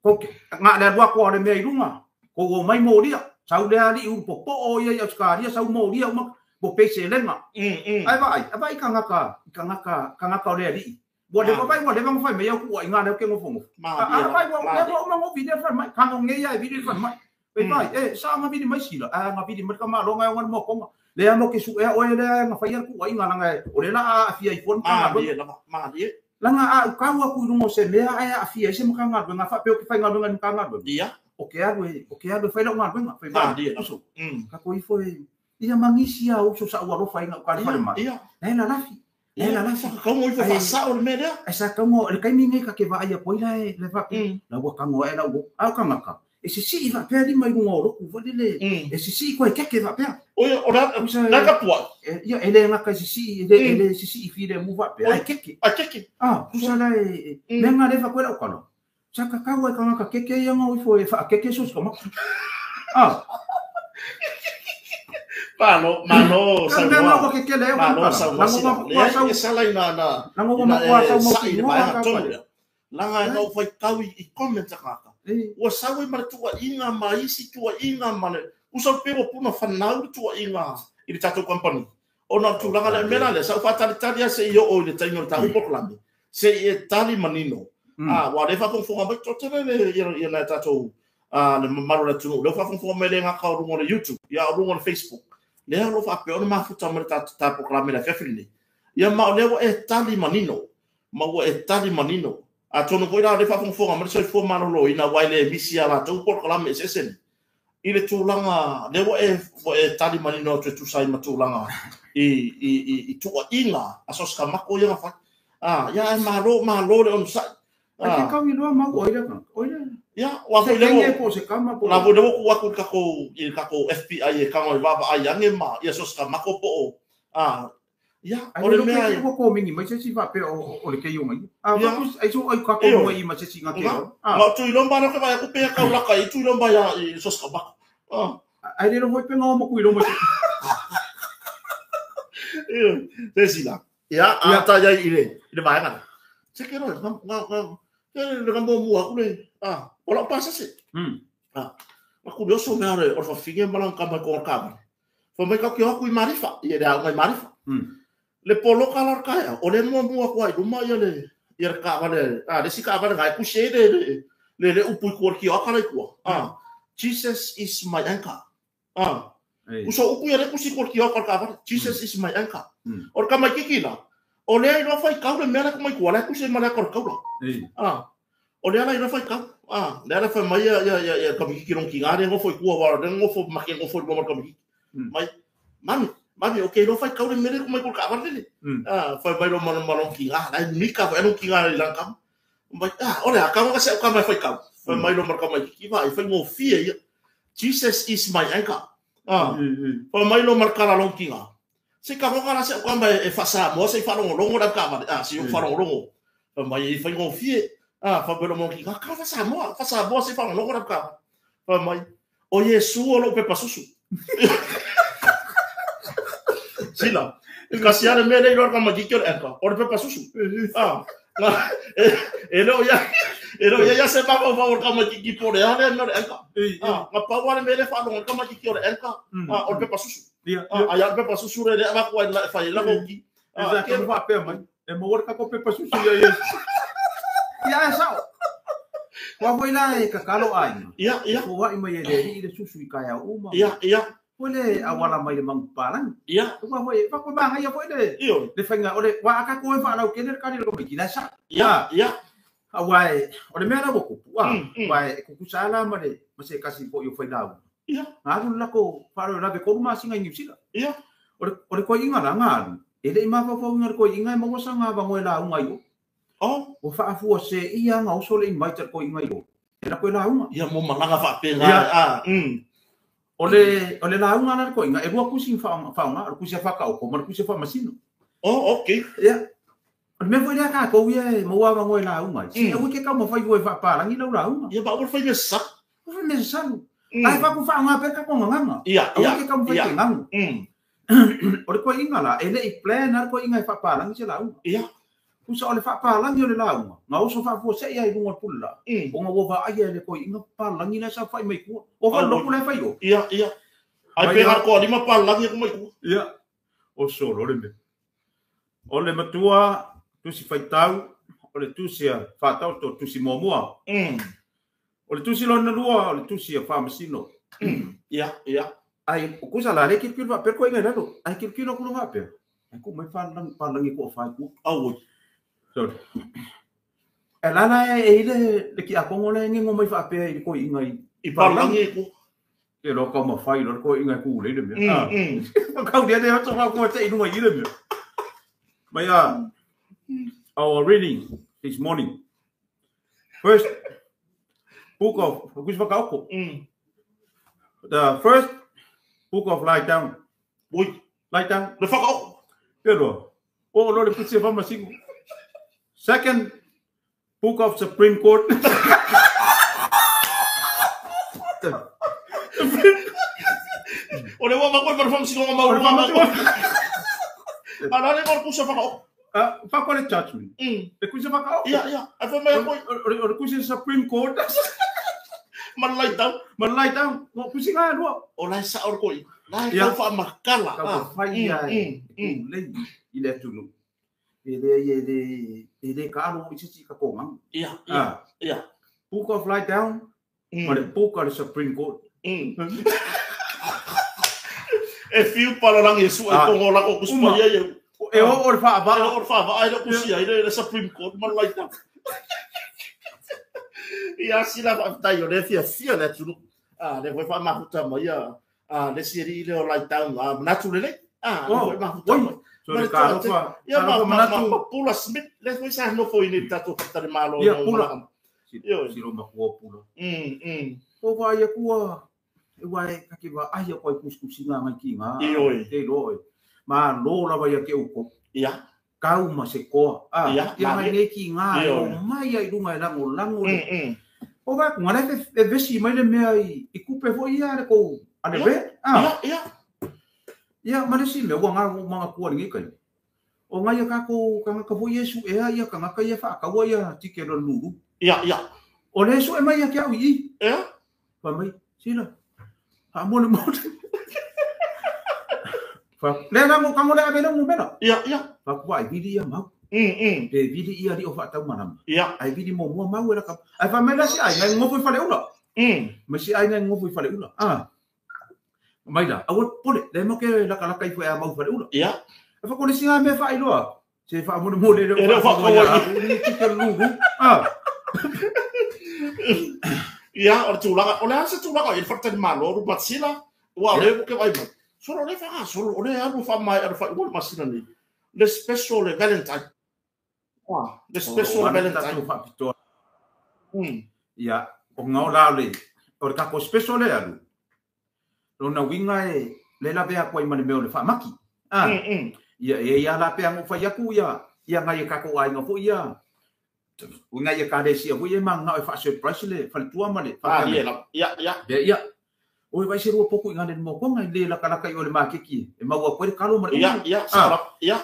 Ko ke, ngā le alua koa o le mea i runga, ko o mai mōria, sau le ali uru po po o ia i Australia, sau mōria uma, po pese lenga. Ai wa ai, ai vai ka ngaka, ka ngaka, ka ngaka o le ali. Ua le vai ua le vanga fai mai au kua i ngā leo ke ngofo ngofo. A vai ua le ua uma ngofi le fai mai, ka ngo ngeia e vili fai mai. Vai vai, e sa nga vili mai sila, a nga vili mai ka malo nga ngan mo konga. Le ano ke su e o le nga fai al kua i ngā langa o le la a fia i fon ka nga. Ma li. Langa a ukau aku i runga o se mea ai a fia i se maka ngā ngā wha peo ke whai ngā ngā ngā ngā. Ia. O ke alu e, o ke alu e whai lau ngā ngā, whai mai. Uso. Ka ko ifo e, ia mangisi a uso sa ua lofa i ngā ukari whare mai. Ia. Nei la lafi. Nei la lafi. Sa kaungo ifo wha o le mea lea. Ai sa kaungo, le kaimi ngai ka ke vaa ia poila e, le wha, la ua kango e la ua, au kangaka. E sisi i wha pea lima i runga o roku, wale le, e sisi i koe keke wha pea. O ia, o la ka pua. Ia, e le ngaka e sisi, e le sisi i whire mu wha pea, ai keke. Ai keke. Ah, kusa la e, mea ngā lewa koe lau kano. Sa ka kau ai kangaka keke ia ngau ifo e wha keke sos ka maka. Ah. Malo, malo, sa mua. Malo, sa mua sila. Le e sala ina na. Lango ma kua sa mua i le tonu lea. Langa e ngau whai kau i comment a kaka. Ua sau e mara tua inga ma isi tua inga ma le. Usa pe ua puna whanau le tua inga i le tatou company. O na tūlanga le mea le sa uwhatari tari a se i o i le taino le tahu poklame. Se i e tali manino. Ah, wa le whafonfonga mai totele le ia na tatou le mamalu le tunu. Le whafonfonga mai le ngā kau runga le YouTube, ia runga le Facebook. Lea lo whape ona mafuta mai le tā poklame le fiafili nei. Ia ma o lea wa e tali manino. Ma ua e tali manino. A tonu koe rā le whafonfonga mai le soifua malolo ina wai le misi a la tau poklame e seseni. I le tūlanga, lea ua e tali manino atu e tusai ma tūlanga i tua inga a soska mako ia ngā whai. Ah, ia e malo, malo le onu sai. Ai ke kau i loa mau oira ka. Oira. Ia, wa foi le po se kama po. La voi le ku aku i kako FBI e kango i vava ai ange ma ia soska mako po o. Ah, ia, o le mea ai ko mingi mai se si va pe o le ke yo mai. Ah, ai so ai kako mo i ma se si nga ke. Ah, ma tu i lomba no ke vai ku pe kau laka i tu i lomba ia i soska mako. Ah. Ai le foi pe ngo mo ku i lomba. Ia, se sila. Ia, a ta ia i le vaega. Se ke ro, nga le nga mo mua ku le. Ah, o la pasa se. Ah, ma ku yo so me are o fa finge malang ka mai ko ka. Fa mai ka ki aku i marifa, i le au mai marifa. Le polo ka la ka ya, o le mo mua ku ai luma ia le ia ka va le, ah, le sika va le ngai ku se le le le upu ku ki o ka le ku. Ah, Jesus is my anchor. Ah. Uso upu ia le ku si ku ki o ka va, Jesus is my anchor. O ka mai kiki la. O le ai no fai kau le mea le ku mai ku ala ku se mala ko kau la. Ah. O le ala i fai kau. Ah, le ala fai mai ia ia ia ka miki rong ki ngare ngofo i kua wa le ngofo ma ke ngofo i ka miki. Mai mami, mami okay no fai kau le mele ku mai ku ka va le. Ah, fai mai ro malo malo ki ngā, lai mika fai no ki ngā i langam. Mai ah, o le ka ka se ka mai fai kau. Fai mai ro mal ka mai ki va i fai ngofia ia. Jesus is my anchor. Ah. Fai mai ro mal ka la long ki ngā. Se ka ka la se ka mai e fa mo se fa longo longo la ka va. Ah, si o fa longo longo. Fai mai fai ngofia. Ah, fa belo mo ki ka fa sa mo, fa sa mo se fa longo la ka. Fa mai o Yesu o lo pepa susu. Sila. Ka sia le mele ro ka ma ki o enka. O le pepa susu. Ah, e lo ya se ma fa ka ma ki po le ale no enka. Ah, ma pa wa le mele fa longo ka ma ki o enka. Ah, o le pepa susu. Ah, ai le pepa susu le va ko la fa la ko ki. Ah, ke fa pe mai. E mo ka ko pepa susu ia Yesu. Ia sao. Wa foi la e kakalo ai. Ia, ia. Ko wa i mai e le i le susu i kai au uma. Ia, ia. Foi le awala mai le mangu palang. Ia. Wa foi fa ko ma ia foi le. Io. Le whainga o le wa aka ko e whalau ke le kari le ko mai ki la sa. Ia, ia. Aua e, o le mea la ua kupu, a, aua e kukusa la ma le, ma se kasi po i o whailau. Ia. Ngā alu le lako whaaro lawe kolu masinga i New Zealand. Ia. O le koi inga la, ngā alu. E le i mawhawhau inga le koi inga e mawasa ngā wangoe la unga i o. Oh. O whaafua se ia ngā oso le i mai te koi inga i o. E la koe la unga. Ia mo malaga whaapē ngā. Ia. Ah. O le launga la le koiga, e lua kusi whaonga, o le kusi a whakaoko, ma le kusi a whaamasino. Oh, okay. Ia. O le mea foi lea kākou ia e maua avangoe lauga ai. Se aua ke taumafai fua e faapalagi lau lauga. Ia, ma aua le fai mea salu. Aua fai mea salu. Ae faaku faaaoga pea le tatou gagana. Ia, Aua ia. ke taumafai ke gagu. O le koiga la, e leʻi plan a le koiga e faapalagi se lauga. Ia. Pusa o le faapalagi o le lauga, ga oso faafuaseʻi ai luga o le pule laa. Ona ua vaaia e le koiga palagi la sa fai mai tua. O faaloku la e fai o. Ia, ia. Ai pe ngā koa lima palagi aku mai tua. Ia. O solo le mea. O le matua, tusi faitau, o le tusi a whātau, to tusi muamua. O le tusi lona lua, o le tusi a whaamasino. Ia, ia. Ai, o kusa la le kilokilo whaapea koe ngai lalo. Ai kilokilo aku lo whaapea. Ai ku mai whālangi, whālangi ko whai ku. Au. Sorry. E lala e ile le ki akongo le ngingo mai whaapea i le koi inga i. I whālangi ku. Te loa kau mawhai lo le koi inga ku le mea. Kau dia te hoto whakua te inunga i le mea. Mai a, our reading this morning. First book of, kusi whakaoko. The first book of Lie Down. Oi. Lie Down. Le whakaoko. Pero, o lo le putse whamasiku. Second book of Supreme Court. O le ua makoe mana whamasiku nga mauru nga makoe. Ana le ngor kusa whakaoko. Whakao le judgment. Le kusa whakaoko. Ia, ia. Ai whamai a koe. O le kusa Supreme Court. Ma lie down. Ma lie down. O kusi ngā lua. O lai sa o koe. Lai kau whaamakala. Kau whai ia e lei i le atunu. E le ka alo i sisi ka kōngang. Ia, ia, ia. Book of Lie Down. Ma le book of the Supreme Court. E whiu palarangi e sua e kongo lako kusi pai ia. E o le whaavaa. E o le whaavaa e le kusi ai le Supreme Court ma lie down. Ia sila whaaftai o le fia fia le atunu. Le koe whaamahuta mai ia le siri le o lie down. Manatu lele. Le koe mahuta mai. So le kārofa. Ia ma Pula Smith. Le koe sa nofo i ne tatou whatare malo. Ia Pula. Siro makua Pula. O wā ia kua. E wā e kake wā ahi a koe kusikusi ngā ngai ki ngā. I oi. Te roa e. Ma lō lawa ia ke uko. Ia. Kau ma se koa. Ia. Ia ngai nei ki ngā. Ia. O mai ai runga e lango lango. O wā kunga le e vesi mai le mea i kupe fo ia le kou. A le re. Ia, ia. Ia, ma le si mea ua ngā mga kua ringi kai. O ngai a kako kangaka fo Yesu e a ia kangaka ia whaakaua ia tike lo lulu. Ia, ia. O le Yesu e mai a kia ui i. Ia. Wha mai, sila. Ha mole mole. Fa le la mo kango le ave le ngumela. Ia, ia. Fa ku ai vili ia mau. Pe vili ia li o whaatau manama. Ia. Ai vili mo mua mau e la ka. Ai fa mai la si ai ngai ngofu i whale ula. Ma si ai ngai ngofu i whale ula. Ah. Mai la, aua pole, le mo ke laka laka i fue a mau whale ula. Ia. E whakone si ngā mea whailoa. Se wha mole mole le E le whakaua i. Ni tike lulu. Ah. Ia, o le tūlanga, o le asa tūlanga, i le whakatani malo, ru matsila, ua o le ke vai mai. Solo le whaka, solo, o le alu wha mai, alu wha ua le masina ni. Le special le Valentine. Le special le Valentine. Ia, o ngau la le, o le kako special le alu. Lona winga e, le la vea koe mane meo le whaamaki. Ia, e ia la pea ngō whai aku ia, ia ngai e kako ai ngā fo ia. Winga ia ka resi a hui e manga e wha surprise le, whaletua ma le. Ah, ia, ia, ia. Ia, ia. O e vai se rua poku i ngā le mōkonga i le laka laka i o le mākeki. E maua koe le kalo ma le. Ia, ia, sala, ia.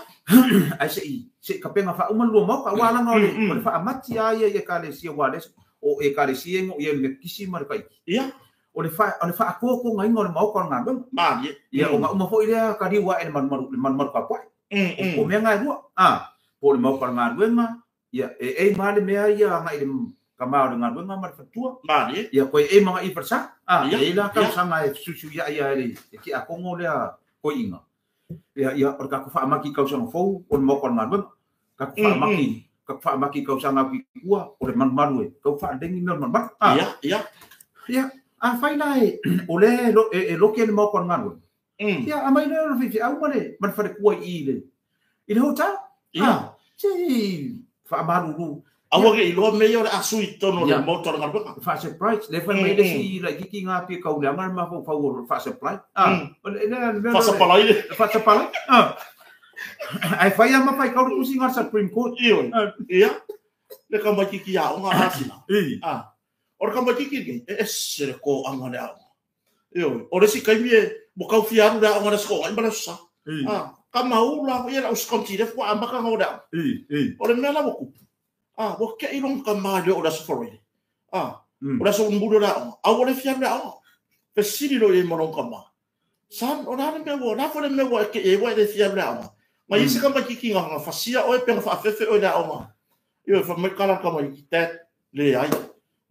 Ai se i, se kapenga wha uma lua mauka, wā langa o le whaamati a ia i ka resi a wā lesi. O e ka resi e ngō ia me kisi ma le kaiki. Ia. O le whaakō ko ngā inga o le mauka o ngā nunga. Mā, ia. Ia, o ngā uma fo i lea ka riua e le manumaru ka poe. O mea ngā rua. Ah, po le mauka o ngā ruenga. Ia, e e mā le mea ia ngā i le ka mā o le ngā ruenga ma le whatua. Mā, ia. Ia, koe e mga i wharsa. Ah, ia, e la kau sanga e susu ia ia e le ki a kongo lea koi inga. Ia, ia, o le kako whaamaki kau sanga fou o le mauka o ngā ruenga. Kako whaamaki Ka whaamaki kau sanga ki kua, o le manumaru e, kau whaalengi mea o le manumaru. Ia, ia. Ia, a whai la e, o le e loke le maoko ngalua. Ia, a mai lea o le whiwhi au ma le whare kua i le, i le hotel. Ia. Se whaamaruru. Aua ke iloa me ia o le asu i tono le maota o le galuega. Wha-surprise. Le whai mai le si la kiki ngā pia kau le anga le mafau fau o wha-surprise. Wha-sapalai le. Wha-sapalai. Ai whai ama whai kau le kusi ngā Supreme Court. Iyo. Ia. Le ka mai kiki a onga asina. O le ka mai kiki nei, e ese le ko anga le aonga. Iyo. O le si kaimi e mo kau fiaru le aonga le sko ai ma le sa. Ka maula ia la uskonti le fua amaka ngau le aonga. O le mea la waku. Wa ke ilong ka ma le o la safari. O la so mulu la aonga. Au le fiaru le aonga. Fesili lo e molong ka ma. San o la me wo la fo le me wo ke e wa le fiaru le aonga. Ma isi ka mai kiki ngā fasia oe penga whaafefe oe le aonga. Iyo, wha mai kala ka mai ki tēt le ai.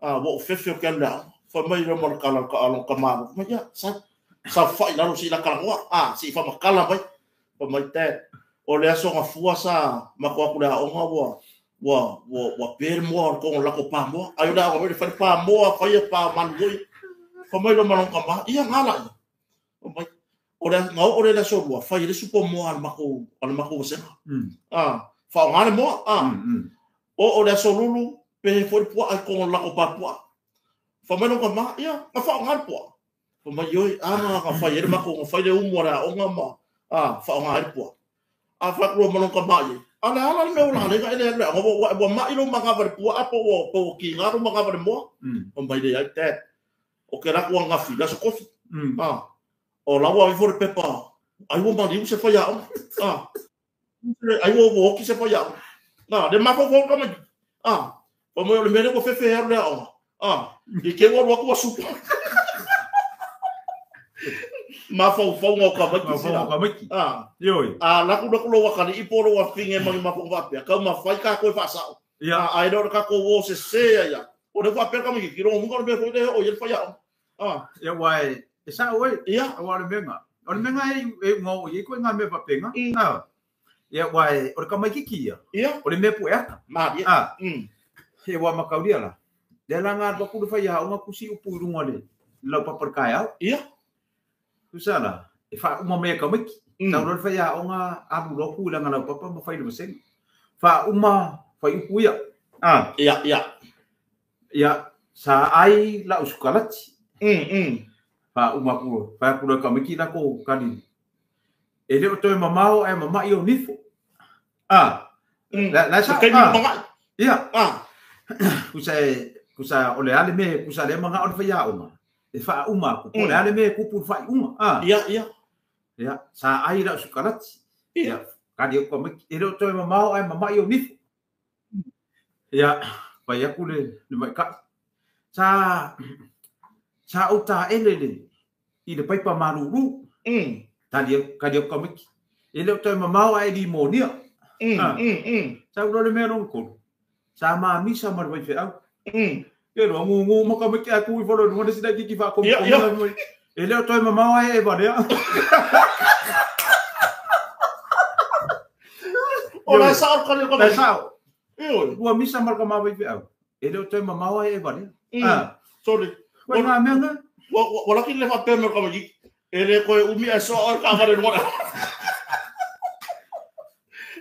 Wa o fefe o ke alu le aonga. Wha mai reo mara kala ka along ka māro. Ma ia, sa whai lalo si ila kalangoa. Si wha makala mai. Wha mai tēt. O le aso ngā fua sa mako aku le aonga wa pere moa o kongo lako pā moa. Ai o le aonga wele whare pā moa, whaia pā manu oi. Wha mai reo mara ka mā. Ia ngā la ia. Wha mai. O le ngau o le la so rua fai le supo moa al mako wasenga. Fa o ngale moa. O le so lulu pe fo pua ai kongo lako pa pua. Fa mai no ma ia nga fa o ngale pua. Fa mai oi nga fai le mako nga fai le umu la o nga ma. Fa o ngale pua. A fa ko mo ka ma ye. Ala ala me o la le ga le le ngo wa ma ilo ma nga va pua apo o po ki nga ro ma nga va moa. O mai le ai te. O ke la ko nga fi la so kofi. O la wa ifo le pepa ai wo mali se fa ya ai wo wo ki se fa ya na le ma fo fo ka ma o mo le mele ko fefe ya le o i ke wo wo ko su ma fo fo ngo ka ma ki se ka ma ki yo la ku lo wa ka ni ipo lo wa finge ma ma fo va pe ka ma fa ka ko fa sa ai do ka ko wo se se ya o le fa pe ka ma ki ro mo ko le fo le o ye fa ya ya wai e sa oi ia o le menga. O le menga e ngau i koe ngā mea papenga. Ia wai o le kamaikiki ia. Ia. O le mea pu eata. Ma ia. He wa makauria la. Le la ngā wakulu whai ia o ngā kusi upu i runga le lau papar kai au. Ia. Kusala, e wha uma mea kamaiki. Tau rore whai ia o ngā aru roku i langa lau papa ma whai le masenga. Wha uma whai upu ia. Ia, ia. Ia, sa ai la usukalati. Fa uma ku fa ku ka miki la ko kani e le to mamao e mama i o nifo la la sa ia kusa kusa o le ale me kusa le manga o le fa uma e fa uma ku le ale me ku pu fa uma ia ia ia sa ai la sukalati ia kani ko miki e le to mamao e mama i o nifo ia fa ia ku le mai ka sa sa uta elele i le paipa maruru. Tali ka dio kamiki. E le toi mamao ai di monia. Sa uro le mea ko. Sa ma misa ma wai fe au. Ke ro ngu ngu ma kamiki a ku i folo no sida ki ki fa ko. E le toi mamao ai e va lea. O la sa ko le ko la sa. E ua misa ma ka ma wai fe au. E le toi mamao ai e va lea. Sorry. Wa ngā mea ngā? Wa laki le whapea mea kama ki. E le koe umi ai soa ora ka whare nuana.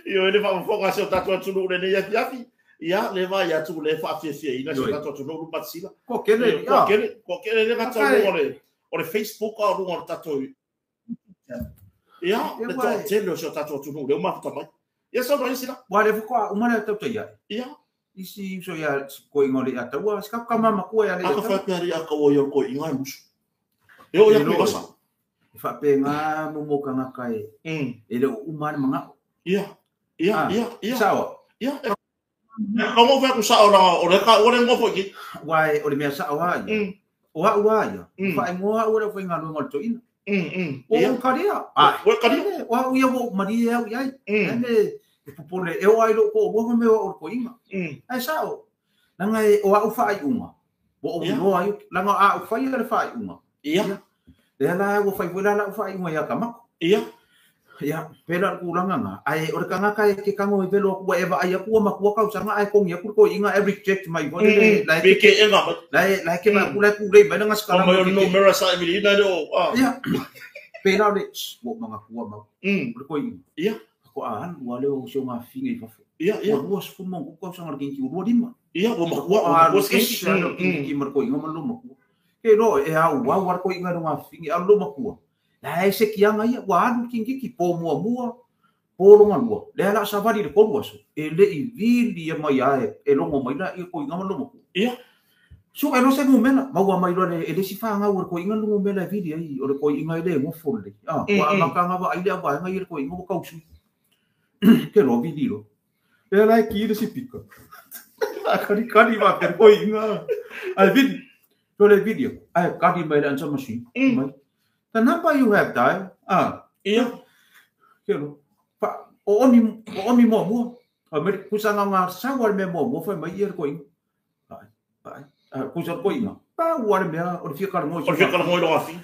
Iyo e le whapafonga se o tātua tunu ure nei afi afi. Ia, le vai atu le whaafia ina se o tātua tunu uru patsila. Ko kele. Ko kele. Ko kele le ngata o le Facebook a runga o tātou. Ia, le toa tele o se o tātua tunu ure o mafuta mai. Ia sau mai sila. Wa le fukoa umana tau ia. Ia. Isi uso ia ko inga le ataua ska ka mama ko ia le aka fa pe ari aka o ia ko inga musu e o ia ko sa e fa pe nga mo mo ka kai e le uma manga ia ia ia ia sawa ia ka mo fa ku sa ora o le ka o le ngo fo ki wai o le mea sa wa ia o a wa ia fa ngoa o le fa nga no to ina o ka ria o ka ria o ia mo maria ia ne e popole e o ai lo ko o me o ko inga ai sao langa e o au fa ai uma o o no ai langa a o fa ia le fa ai uma ia le la o fa la la fa ai uma ia ka mako ia Ia, pela le tulaga na, ae o le tagata e te tago e velo atu ua e vaai atu ua matua tausaga ae togi atu le toeaina e reject mai foi lele la e Pe ke enga mai. la e la e ke vaai atu la e tulei mai le Fa gasikala mai ma o le le keke'e. numera sa e miliina le o a. Ia, pela o le ua ou manatua mau o le toeaina. Faatoa alu lava lea o si ogafine i fafo. Ia, Ua ia. 28 tausaga o le teineiti ua 25. Ia, ua matua, ua Faatoa alu matua se keiki. ese lava lea o le teineiti ma le toeaina ma le loomatua. Ke iloa e auau lava le toeaina i le ogafine a o le loomatua, la e se kiaga ia, ua alu le teineiti po muamua, po longa lua, lea o le a savali i le 3 aso, e le i vili mai lava e logo mai laia toeaina ma le loomatua. Sue loa se numera, maua mai loa e le isi fanau a le toeaina le numera e vili ai, o le toeaina e le nofo lelei. Ah, ua amata ona vaai le auvaega ia i le toeaina ua tausui. Ke loa vili loa. Lea la e ki le sipika. Faakalikali faapea le toeaina. Ae vili. Toe le vili atu. Ae kali mai le answer machine. Mai. The number you have dialed. Ah. Ke loa. Fa, o oni, o oni muamua. Fai mai, kusa ngā ngā sau a le mea muamua, fai mai ia le toeaina. Ai, ai. Kusa le toeaina. Pau a le mea, o le fia kalagoa i O le fia kalagoa i loga afi.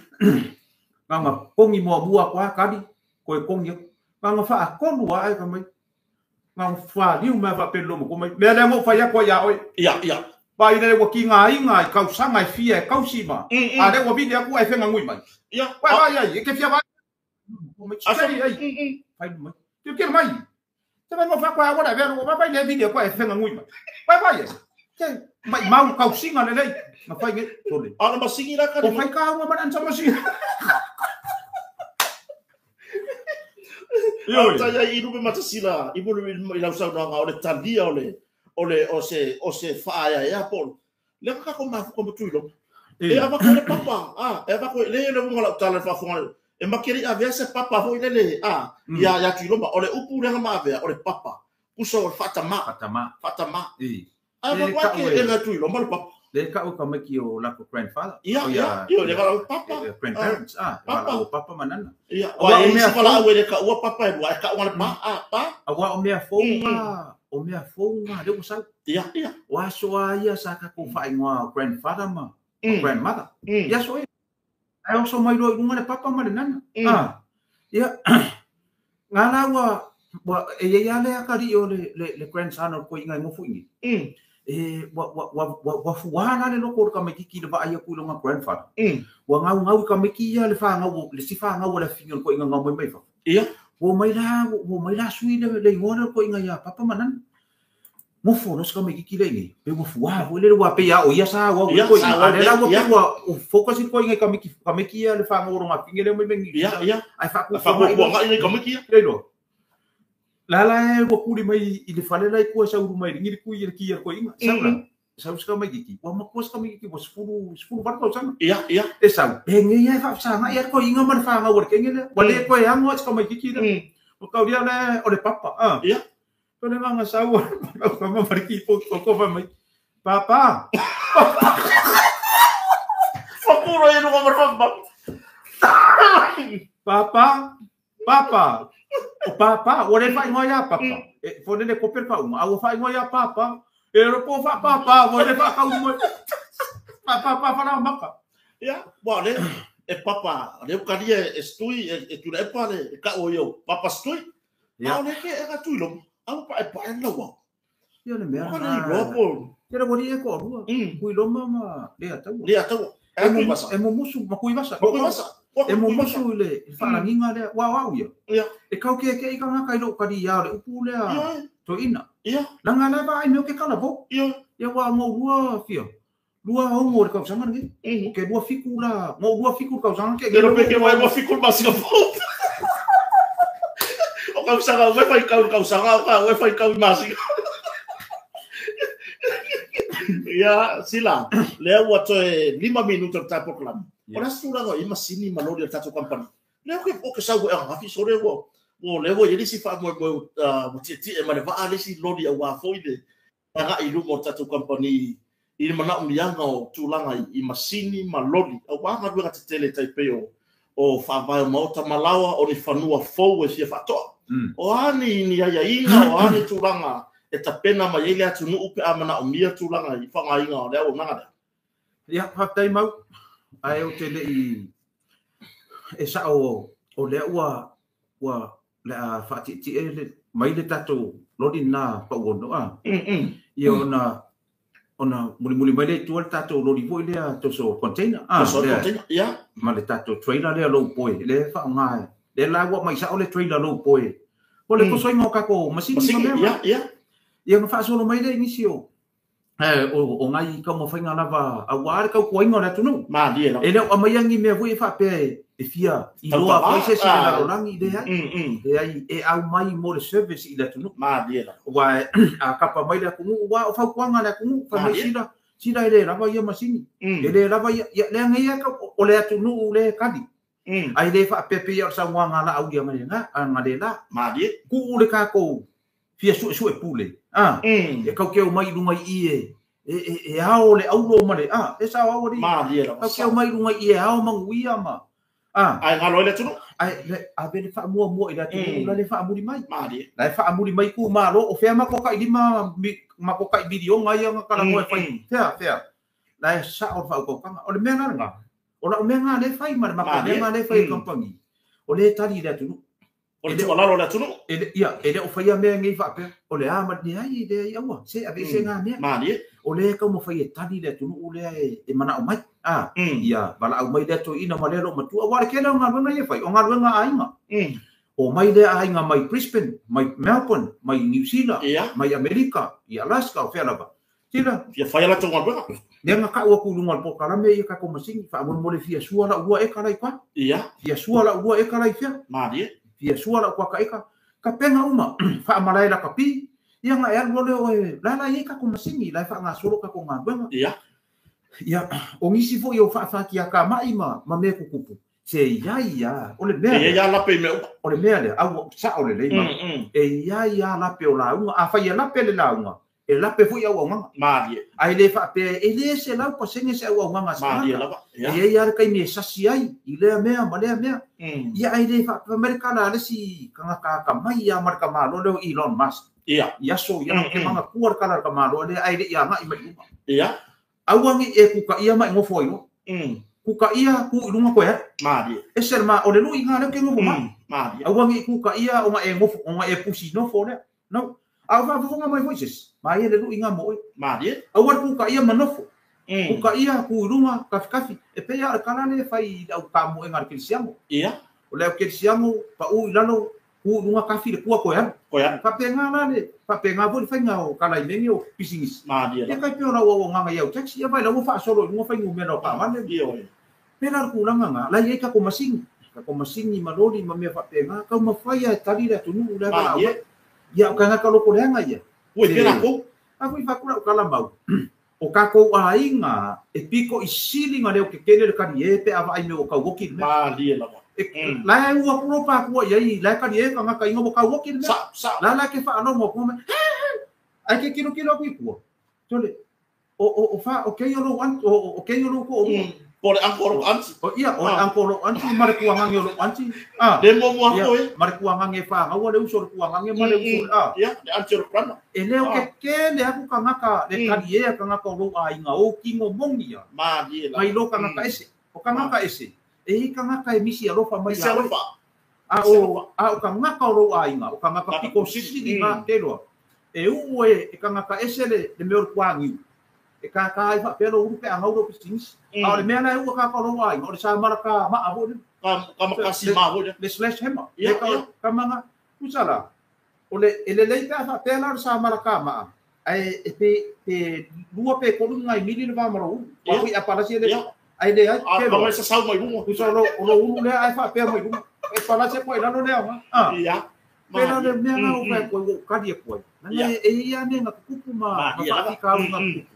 Ngā ngā kongi muamua koa kali, koe kongi aku. Ngā ngā whaakolu a ai ka mai. Ngā ngā whāriu mea whaapelo mo mai. Mea lea ngō whai ako ia oi. Ia, ia. Ba ina le ua ki ngā inga i kausanga e fia e kausi ma. A le ua vili aku ai whenga ngui mai. Wai wai ai, e ke fia vai. Mai Asa. chikari ai. Whai mai. Te kere mai. Te vai ngō whakoa awara e vero, wai vai le vili aku ai whenga ngui mai. Wai vai ai. Te mai mau kausinga le lei. Nga whai nge, tole. A na masingi la kali. O whai ka ua mana ansa masingi. Io. Ta ia i lupe matasila, i mulu i lau saunoaga o le talia o le o le o se o se whaea ea polo. Le ka ko mafu ko mutu E ava ko le papa, a e ava ko le le munga la tala fa fonga. E makeri avea se papa foi le le a ia ia tuiloma o le upu le ma avea o le papa. Kuso o le fatama, Fatama. fatama. E. A Le va kwa ka ke oe. e nga tuiloma le papa. Le ka o ka maki o lako grandfather. Ia O ia, ia le vala o papa. Grandparents. Ah, Papa. wala o papa manana. Ia, Aua wa o e mea si vala o le ka ua papa e lua e ka ua le pa a pa. Aua o mea fōnga, o mea fōnga, le ua sau. Ia ia. O aso a ia sa ka ko whaingoa o grandfather ma, o grandmother. Ia so e. Ai oso mai loa i lunga le papa ma le nana. Ah, ia, ngā la ua, ua, e ia le akari o le, le, le grandson o koe inga i ngofu ingi. E, ua, ua, ua, ua, ua fuā la le loko o le kamaitiki le vaai aku i longa grandfather. Ua ngau ngau i kamaiki ia le whāngau, le si whāngau o le whinga o le koe inga ngau mai mai wha. Ua mai la, ua mai la sui le, le ingoa le koe inga ia papa ma nana. Mofo no se kamaitiki le ingi. Pe ua fuā, ua le ua pe ia o ia sa ua Ia, ua koe sa inga. ua A le la ua ia. pe ua o focus i le koe inga i kamaiki, kamaiki ia le whāngau o longa whinga le mai mai. Ia ia. Ai whaku Fa ko ko ngai le kamiki ia. Le loa. La la e ua kuri mai i le fale lai kua sa uru mai ringi le kui i le ki a koe inga. Sau la. Sau se kamaitiki. Ua makua se kamaitiki ua sefulu, sefulu valu tausaga. Ia ia. E sau, e ngei ai whaapsanga i a koe inga ma le whāngau o le kenge lea. Ua le koe ango a se kamaitiki lea. O kauria le o le papa. Ah. Ia. Ko le manga sau o le kama mariki po ko ko mai. Papa. Fa kuro e lunga ma Papa. Papa. O papa, o le whaingoa ia papa. E fone le kope pa uma. A o whaingoa ia papa. E ro po wha papa, o le whakau mo. Papa papa na maka. Ia, wa le e papa, le ukaria e stui e tula e pa le e ka o yo papa stui. Ia. A o le ke e ka tui lo. A o pa e pa e lawa. Ia le mea. Ka le lo po. Ia le wari e ko rua. Kui loma ma le atau. Le atau. E E mo vasa. E momosu ma kui vasa. Ma kui vasa. E momosu i le wharanginga lea, wa wau ia. Ia. E kau ke ke i ka ngā kai lo kari ia le upu lea Ia. to ina. Ia. Langa le vai meo ke kala vo. Ia. Ia wa ngō rua fia. Rua hongo le kausanga nge. Ke rua fiku la, ngō rua fiku le kausanga ke. Ke rope ke wai rua fiku le masina po. O kausanga, ue whai kau kausanga, o ka ue whai kau i masina. Ia, sila, lea ua toe 5 minuta le tātou program. O la sulaga i masini ma lori o le tātou company. Lea ke o ke sau e angafi sore ua. Ua lea ua i lisi wha moe moe ua tietie ma le vaa lisi lori a wā foi le aga i luma o le tātou company i le manao mianga o tulaga i masini ma lori. A wā ngā ruega te tele taipei o whaavae o maota malawa o ni whanua fou e fia whaatoa. O ani ni aiaiga, o ani tulaga e tapena mai ai le atunuu pe a manao mia tulaga i whangainga o le au nanga lea. Ia, whaktai mau. Ai o te lei e sao o lea ua ua le a faatietie le mai le tatou loli lena pauono a. Ia ona ona mulimuli mai lea i tua le tatou loli foi lea toso container a. Toso container, ia. Ma le tatou trailer lea low boy lea e faaaoga lea la ua aumai sao le trailer low boy o le tosoina o tatou masini ma mea. Ia, ia. Ia ona faasolo mai lea i nisi o o nai taumafaiga lava aua le tautuaina o le atunuu. Malie lava. E le o aumaia ni mea foi e faapea e fia iloa foi se isi i le lalolagi, leai. Leai, e aumai mo le service i le atunuu. Malie lava. Aua a kapa mai le atunuu, aua o fautuaga a le atunuu, fai mai sila, sila e le lava ia masini, e le lava ia, ia leaga ia o le atunuu lea e kali. Ae le faapea pei o le saunoaga a Laauli analeila. Malie. Tuu le tatou fia suesue pule, a, e kau ke omai i luga i i e ao le aulo ma le, a, e sao au alii. Malie lava. Kau ke omai i luga i i e ao manuia ma, a. Ae galo ai le atunuu. Ae le, ave le faamuamua i le atunuu la le faamuli mai. Malie. La e faamuli mai itumalo, o fea matou tai lima, matou tai miliona ia na talanoa e fai. Fea, fea. La e sao le faautautaga. O le mea la lena, o lau mea lena lea e fai ma le matou mea lena lea e fai e le kamupani, o lea e tali i le atunuu. O le tuualalo a le atunuu. Ia, e le o faia mea nei faapea, o le a ma le leai, leai, aua, se aveese na mea. Malie. O lea e taumafai e tali le atunuu lea e manao mai. A, ia valaau mai lea toeaina ma lea loomatua, aua o le tele o galuega ia e fai, o galuega a aiga. O mai lea aiga mai Brisbane, mai Melbourne, mai New Zealand, mai Amerika, i Alaska, o fea lava. Tila. Fia fai a latou galuega. Lea na tau atu i luga o le polokalame ia tatou masini, faamolemole fia sua lau 2 eka la i tua. Ia. Fia sua lau 2 eka la i fea. Malie. Fia sua lau kuata eka. Tapena uma, faamalae lakapi, ia na e alu loa lea oe, la la e i ai tatou masini, la e faagasolo tatou galuega. Ia. Ia, o nisi foi o faafatiakamai ma mea tutupu, se i ai lava, o le mea lea. E i ai lava lape i mea uma. O le mea lea, a ua sao lelei ma. E i ai lava lape o lauga. Afai e lape le lauga, e lape foi auaunaga. Malie. Ae le faapea e le 100% se auaunaga a se tagata. Malie lava. E i ai lava le taimi e sasi ai i lea mea ma lea mea. Ia ae le faapea mai le tala a le isi tagata atamai lava ma le tamaloa lea o Elon Musk. Ia. I aso ia, ou te manatua le tala a le tamaloa lea ae le i agai mai i luga. Ia. Aua ne i e kukaia ma e nofo ai loa. Kukaia, ku i luga koe alu. Malie. Ese le ma, o le lui ngā leo ke nofo mai. Malie. Aua ne i kukaia ona e nofo, ona e pusi nofo lea. No. A o faafofoga mai foi se isi, ma ia le lui ngā mo oe. Malie. Aua le kukaia ma nofo. Kukaia, ku i luga, kafikafi. E pei lava o le tala lea e fai i le au tamoega a le kerisiano. Ia. O le au kerisiano, pau i lalo, ku i luga kafi le kua koe alu. Koe alu. Faapena la le, faapena foi le faiga o kalaimeni o pisinisi. Malie Ia tai pei o lau auaunaga i au taxi, ia vai la ua faasolo i luga fuainumera o taavale. Ioe. Pēlā le tulaga na, la e i ai tatou masini, tatou masini ma loli ma mea faapena, taumafai lava e tali le atunuu lea valaau mai. Ia o tagata loko leaga ia. Ua i fea latou? A foi fai atu lau tala mau, o tatou aiga e pito i sili na leo kekele le kalie pe a vaai mea ua tauoki le mea. Malie lava. La e ua pulo pa atua i ai, la e kalie tagata ina ua tauoki le mea. Sao, sao. La la ke faalogo atu mai, he, he, ai ke kilokilo atu i tua. Tole, o fa, o keia lou aunty, o keia lou toalua. Po o le uncle o lou aunty. O ia, o le uncle o lou aunty ma le tuagage o lou aunty. Ah. Le muamua atu e. Ma le tuagage e whangaua le uso o le tuagage ma le uso o le, ah. Ia, le aunty o le grandma. E leo kekele aku tagata, le kaliea tagata o lou aiga, o kino moni ia. Malie lava. Mai lo tagata ese. O tagata ese, e i tagata e misi alofa mai Misi alofa. A o, a o tagata o lou aiga, o tagata piko sisili ma te loa. E uu e tagata ese le mea o le kuagiu. E kākā ai faapea lou ulu pe a gau lou pisinisi. A o le mea la e ua kākā o lou aiga, o le samala ka maa foi lea. Ka makasi mā foi lea. Le slash hammer. Le ka manga, tusa la, o le, e lelei pe a faapea la o le samala ka maa, ae e pe, pe lua pe tolu ni nai mili le va ma lou ulu. Ua foi a palasi e le, ae leai, A ke loa. sa sau mai luga. Tusa o lou ulu lea ae faapea mai luga. E palasi atu ai i lalo lea ona. Ah. Ia. Pēlā le mea la o fai atu ai, ua ou kali atu ai. Nana e i ai mea na tutupu ma faafitauli na tutupu.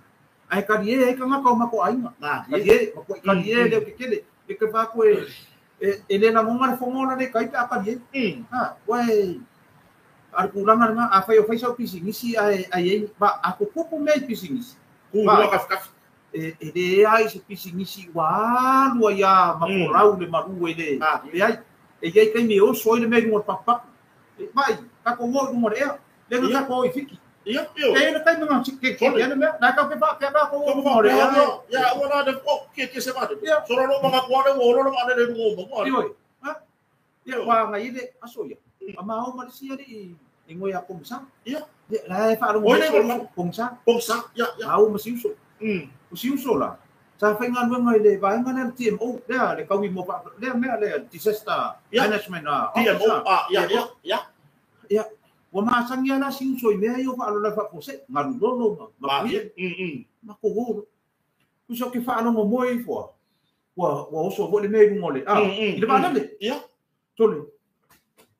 Ae kalie ai tagata o matou aiga. Kalie, matuai kalie leo kekele. E te wha atu e le lagona le fono la le kai pe a kalie. Ha, ua e, a le tulaga lena, afai o fai sau pisinisi ae ai ai, ma a tutupu mea i pisinisi. Ku lua kafikafi. E le ea ai se pisinisi ua alu ai a ma folau le malu e le, leai. E i ai taimi e oso ai le mea i luga o le pakupaku. E mai, tatou o i luga o le ea, le na tatou o i Fiti. Ia, ioe. E i ai le taimi na ke ke le mea, na kau ke wha, ke o luga o le ea. Ia, ua la de o ke ke se vale. Ia. Solo lo manga kuare ua olo lo vale le luga o manga. Ioe. Ha? Ia, wā ngai le aso ia. Ma o ma le sia i ngoi a pongsa. Ia. La e faalogo pongsa. Pongsa, ia, ia. Au ma si uso. O si uso la. Sa whainga nuenga i le vaenga lea TMO, lea le kaui mo pa, lea mea lea disaster management TMO, ia, ia, ia. Ia, ua masangi ala si uso i mea i o whaalola whapose, ngaru lolo ma puie, ma kohoro. Uso ke whaalongo moe i fua, ua oso fo le mea i lunga le, i le waalale. Ia. Tole.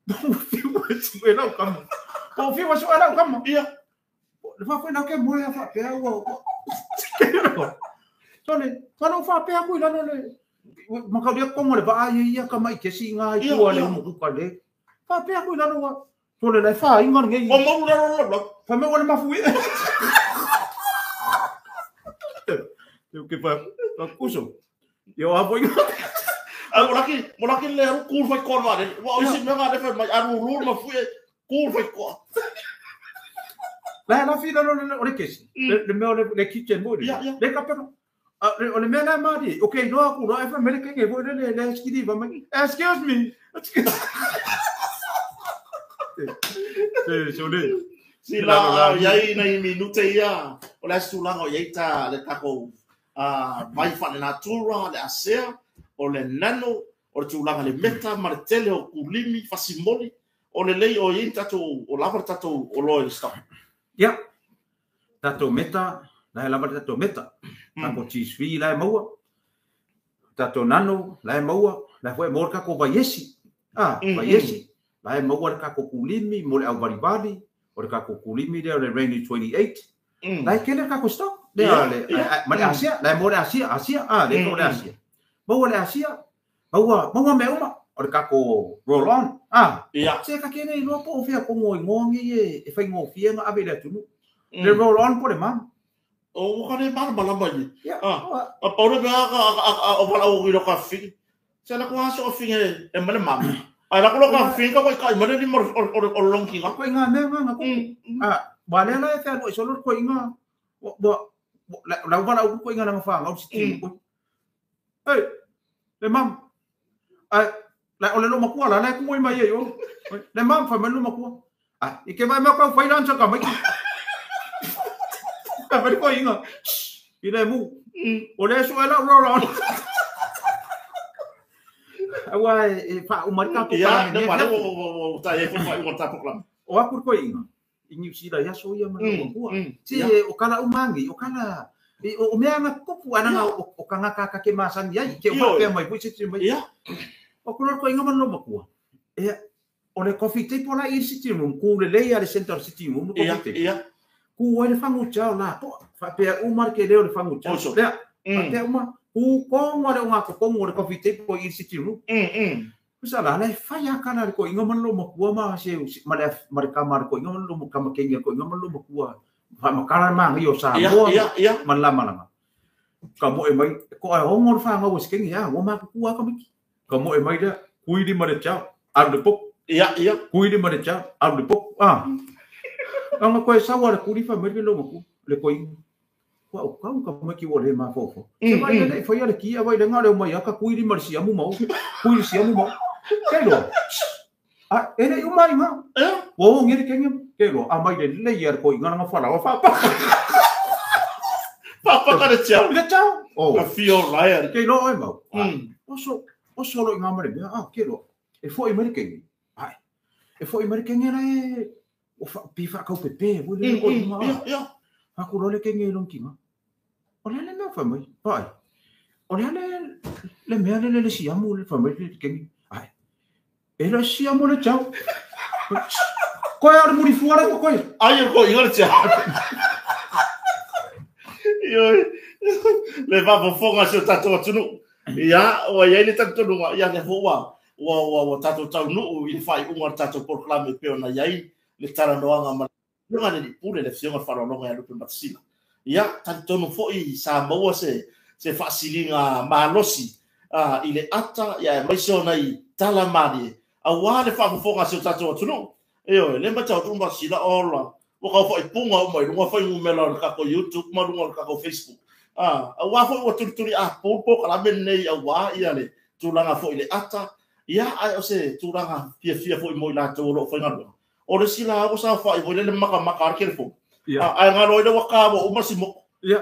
Whiu e lau kama. Po whiu e lau kama. Ia. Le whawhai nau ke moe a whapea ua. Tole, whanau whapea kui lalo le. Makauria kongo le vaa ia ka mai kesi ngā i kua le umukuka le. Whapea kui lalo wa. Tole le wha inga ngei. O mau lalo lalo. Wha mea wale mafu i. Te uke pa kuso. Ia o apo inga. Mo laki le aru kūl whai koa wale. Wa oisi mea ngā lefa mai aru lūr ma fui e kūl whai koa. La la fi lalo o le kesi. Le mea o le kitchen mo. Le kapena. O le mea la mari. Ok, no aku no e fa mele kenge mo le le skidi va mai. Excuse me. Se so le. Si la iai nei minute ia. O le tulaga o iai ta le tako vai fa le natura le asea o le nano o le tulaga le meta ma le tele o kulimi fasimoli o le lei o iai tatou o lava tatou o loe le stock. Ia. Tatou meta la lava tatou meta. Tako cheese la maua. Tatou nano la maua, la foi mo ka ko vaiesi. Vaiesi. La maua ka ko kulimi mo le au valivali, o le ka ko kulimi le Rainy 28. La kele ka ko stock. Le ma le Asia, la mo le Asia, Asia, le ko le Asia. Maua le Asia, maua maua me uma o le ka ko roll on. Ia. Se ka kele i loa po o fia kongo i ngongi e whai ngō nga ave le atunu. Le roll on po le mam. O ka le mana malama i. A paure mea a o wala o i loka whigi. Se la ko aso o whigi e mane mama. Ai la ko loka whigi ka koi kai mane ni mo o longi nga. Koe ngā mea ngā ko. Wa le la e whea i solo koe ngā. Wa la wala o koe ngā nanga whanga o si tino koe. Ei, le mam. Ai, la o le lo makua la la kumoi mai e o. Le mam whai mai lo makua. I ke vai mea kau whai rancha ka mai. Ka whai koe inga. I le mu. O le so e lau roll on. Aua e wha umarika po ia, ne wale o ta e whai umarika po kalame. O aku koe inga. I New Zealand ia so ia mana o makua. Se o kala umangi, o kala o mea nga kupu ananga o kanga kaka ke masangi ai. Ke o whapea mai, pui se mai. Ia. O kura koe inga mana o makua. Ea, o le coffee table la i sitting room, ku le lei a le center sitting room, coffee table. Ia. Ku ai le whangu chao la, po, whapea umar ke leo le whangu chao. Lea, whapea umar, ku kongo le unga ko kongo le coffee table i sitting room. Kusa la, lai whai akana le ko inga mana lo makua ma se, ma le kama le ko inga mana lo makama kengia ko inga mana lo makua. Makara mangi o sa moa, ma lama lama. Ka mo e mai, ko ai hongo le whanga o se kengi, ya, o ma kukua ka miki. Ka mo e mai lea, kui di ma le chao, aru le pop. Ia, ia. Kui di ma le chao, aru le pop. Anga koe sawa le kuri wha mai le maku, le koe kua o kau ka mai ki o le mā fōfō. Se vai le whai ale ki a vai le ngā leo mai aka kui di ma le siamu mau, kui le siamu mau. Ke loa. E le umai ngā. Ua o ngere kenge, ke loa. A mai le lei a le koe ngā ngā whala wa whapaka. Whapaka le chao. Le chao. Ka whio lai ari. Ke loa e mau. O solo i ngā mare mea, ke loa. E fo i mai le kenge. Ai. E fo i mai le kenge lai o pi whakau pepe, wo le ko inga. Ia. Aku lo le kenge i longi nga. O le le mea whai mai, pai. O le le mea le le siamu le whai mai le kenge. Ai. E le siamu le chao. Koe a le muri fuara ko koe. Ai ko inga le chao. Ioi. Le vafofoga se o tatou atunuu. Ia, o ai le talitonunga, ia le foua. Ua tatou taunuu i le faaiuga o le tatou polokalame e pei ona iai le talanoaga ma le le pule le afioga le faaaloaloga ia Lupe Matasila. Ia, talitonu foi sa maua se faasiliga malosi i le ata, ia aemaise ona i tala malie, auā le faafofoga a si o tatou atunuu. Ioe, le matau atu Matasila ola, ua kaufaaipuga uma i luga faigumela o le tatou YouTube ma luga o le tatou Facebook. Auā foi ua tulituli apou polokalame lenei auā ia le tulaga foi i le ata, Ia, ae o se tulaga fiafia foi mo i latou o lo o faigaluega. O le isi la ua saofai foi lele makamaka a le telefoni. Ae galo ai le ua ka ua uma si moku.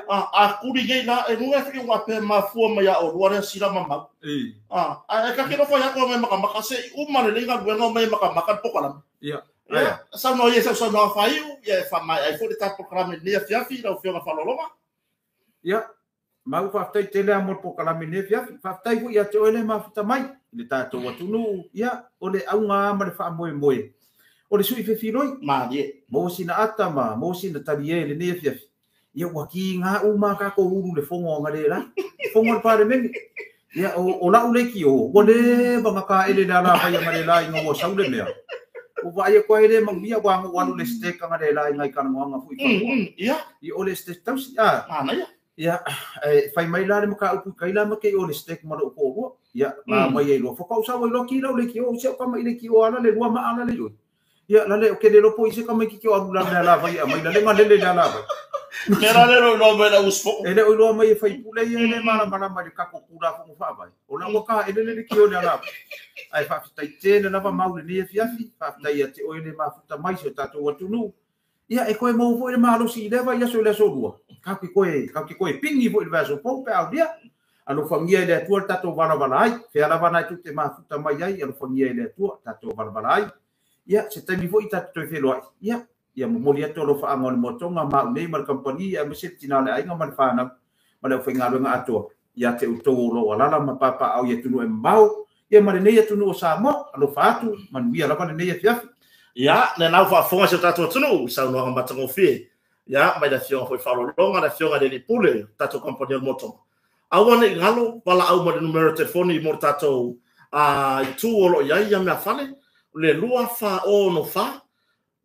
A kuli nei la, e nunga e whiu pe mafua mai a olua lea sila mamau. Ae ka ke nofo ia koe mai makamaka, se i uma le leiga luenga o mai makamaka le pokalame. Ia, saunoa ia sau saunoa whaiu, ia e whamai ai fo le tā pokalame nei afiafi lau afioga faaaloaloga. Ia, mau faafetai tele a mo le pokalame nei afiafi. Faafetai foi ia te oe le mafuta mai i le tatou atunuu. Ia, o le auga ma le faamoemoe. O le sui fefiloi. Malie. Mo sina ata ma mo sina talie le nei afiafi. Ia ua ki ngā uma kako uru le fongo anga le la. Fongo le palemene. Ia, o lau le ki o, ua le wanga ka ele le ala whai anga le la inga ua saule mea. O wa ia koe le manuia wa ngo walu le steak anga le la inga i kanangoanga fui whanua. Ia. I o le steak tausi, a. Mana ia. Ia, whai mai la le maka upu kai la make i o le steak ma lo ko Ia, ma mai e lua. Whakau sawa i loa ki lau le ki o, se o kama i le ki o ala le lua ma ala le ioi. Ia, lale o ke le lopo i se kama i ki ki o alu la le ala vai a mai la le ngalele le ala vai. Me la le lo mai la usfo. E le o iloa mai e whaipule ia le mala mala mai le kako kura fongo whaavai. O la ua ka ele le ki o le ala. Ai whaafetai tele lava mau le nei afiafi, whaafetai ia te oe le mafuta mai se o tātou atunu. Ia e koe mau foi le malosi i leva ia so le aso lua. Kau ki koe pingi foi le vaso pau pe au lia. Alofangia i le atua le tātou valavala ai. Whea lava nai tu te mafuta mai ai, alofangia i le atua tātou valavala ai. Ia, se taimi foi tātou toi wheloai. Ia, ia momoli atu alofaanga o le motoga ma nei ma le kampani ia aemaise le tina o le aiga ma le fanau ma le aufaigaluega atoa. Ia te outou o loo alala ma papaau i atunuu e mamao ia ma lenei atunuu o Samoa. Alofa atu, manuia lava lenei afiafi. Ia, lena ua faafofoga si o tatou atunuu i saunoaga matagofie. Ia, mai le afioga foi faaaloaloga, le afioga i le alii pule, tatou kampani o le Motoga. Aua nei galo, valaau mai le numera telefoni mo le tatou itu o lo o i ai ia meafale, le 2464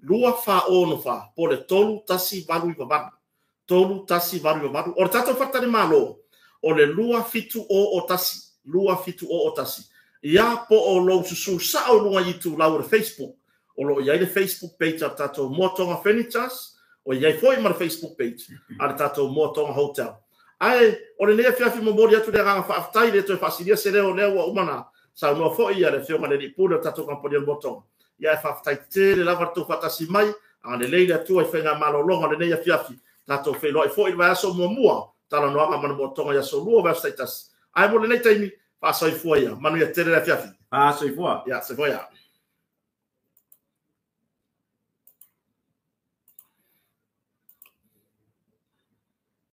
2464 po le 3188 3188. O le tatou faletalimalo o le 2701 2701. Ia po o lou susu sao i luga i itulau o le Facebook. O lo o i ai le Facebook page a le tatou Motoga Furnitures, o i ai foi ma le Facebook page a le tatou Motoga Hotel. Ae o lenei afiafi momoli atu le agaga faafetai le toe faasilia se leo lea ua uma na saunoa foi ia le afioga i le alii pule o le tatou kampani o le Motoga. Ia e faafetai tele lava le tou faatasi mai, agalelei le Atua i faigamalologa o lenei afiafi. Tatou feiloai foi i le vaiaso muamua, talanoaga ma le Motoga i aso lua vaiaso taitasi. Ae mo lenei taimi, faasoifua ia, manuia tele le afiafi. Faasoifua. Ia, soifua ia.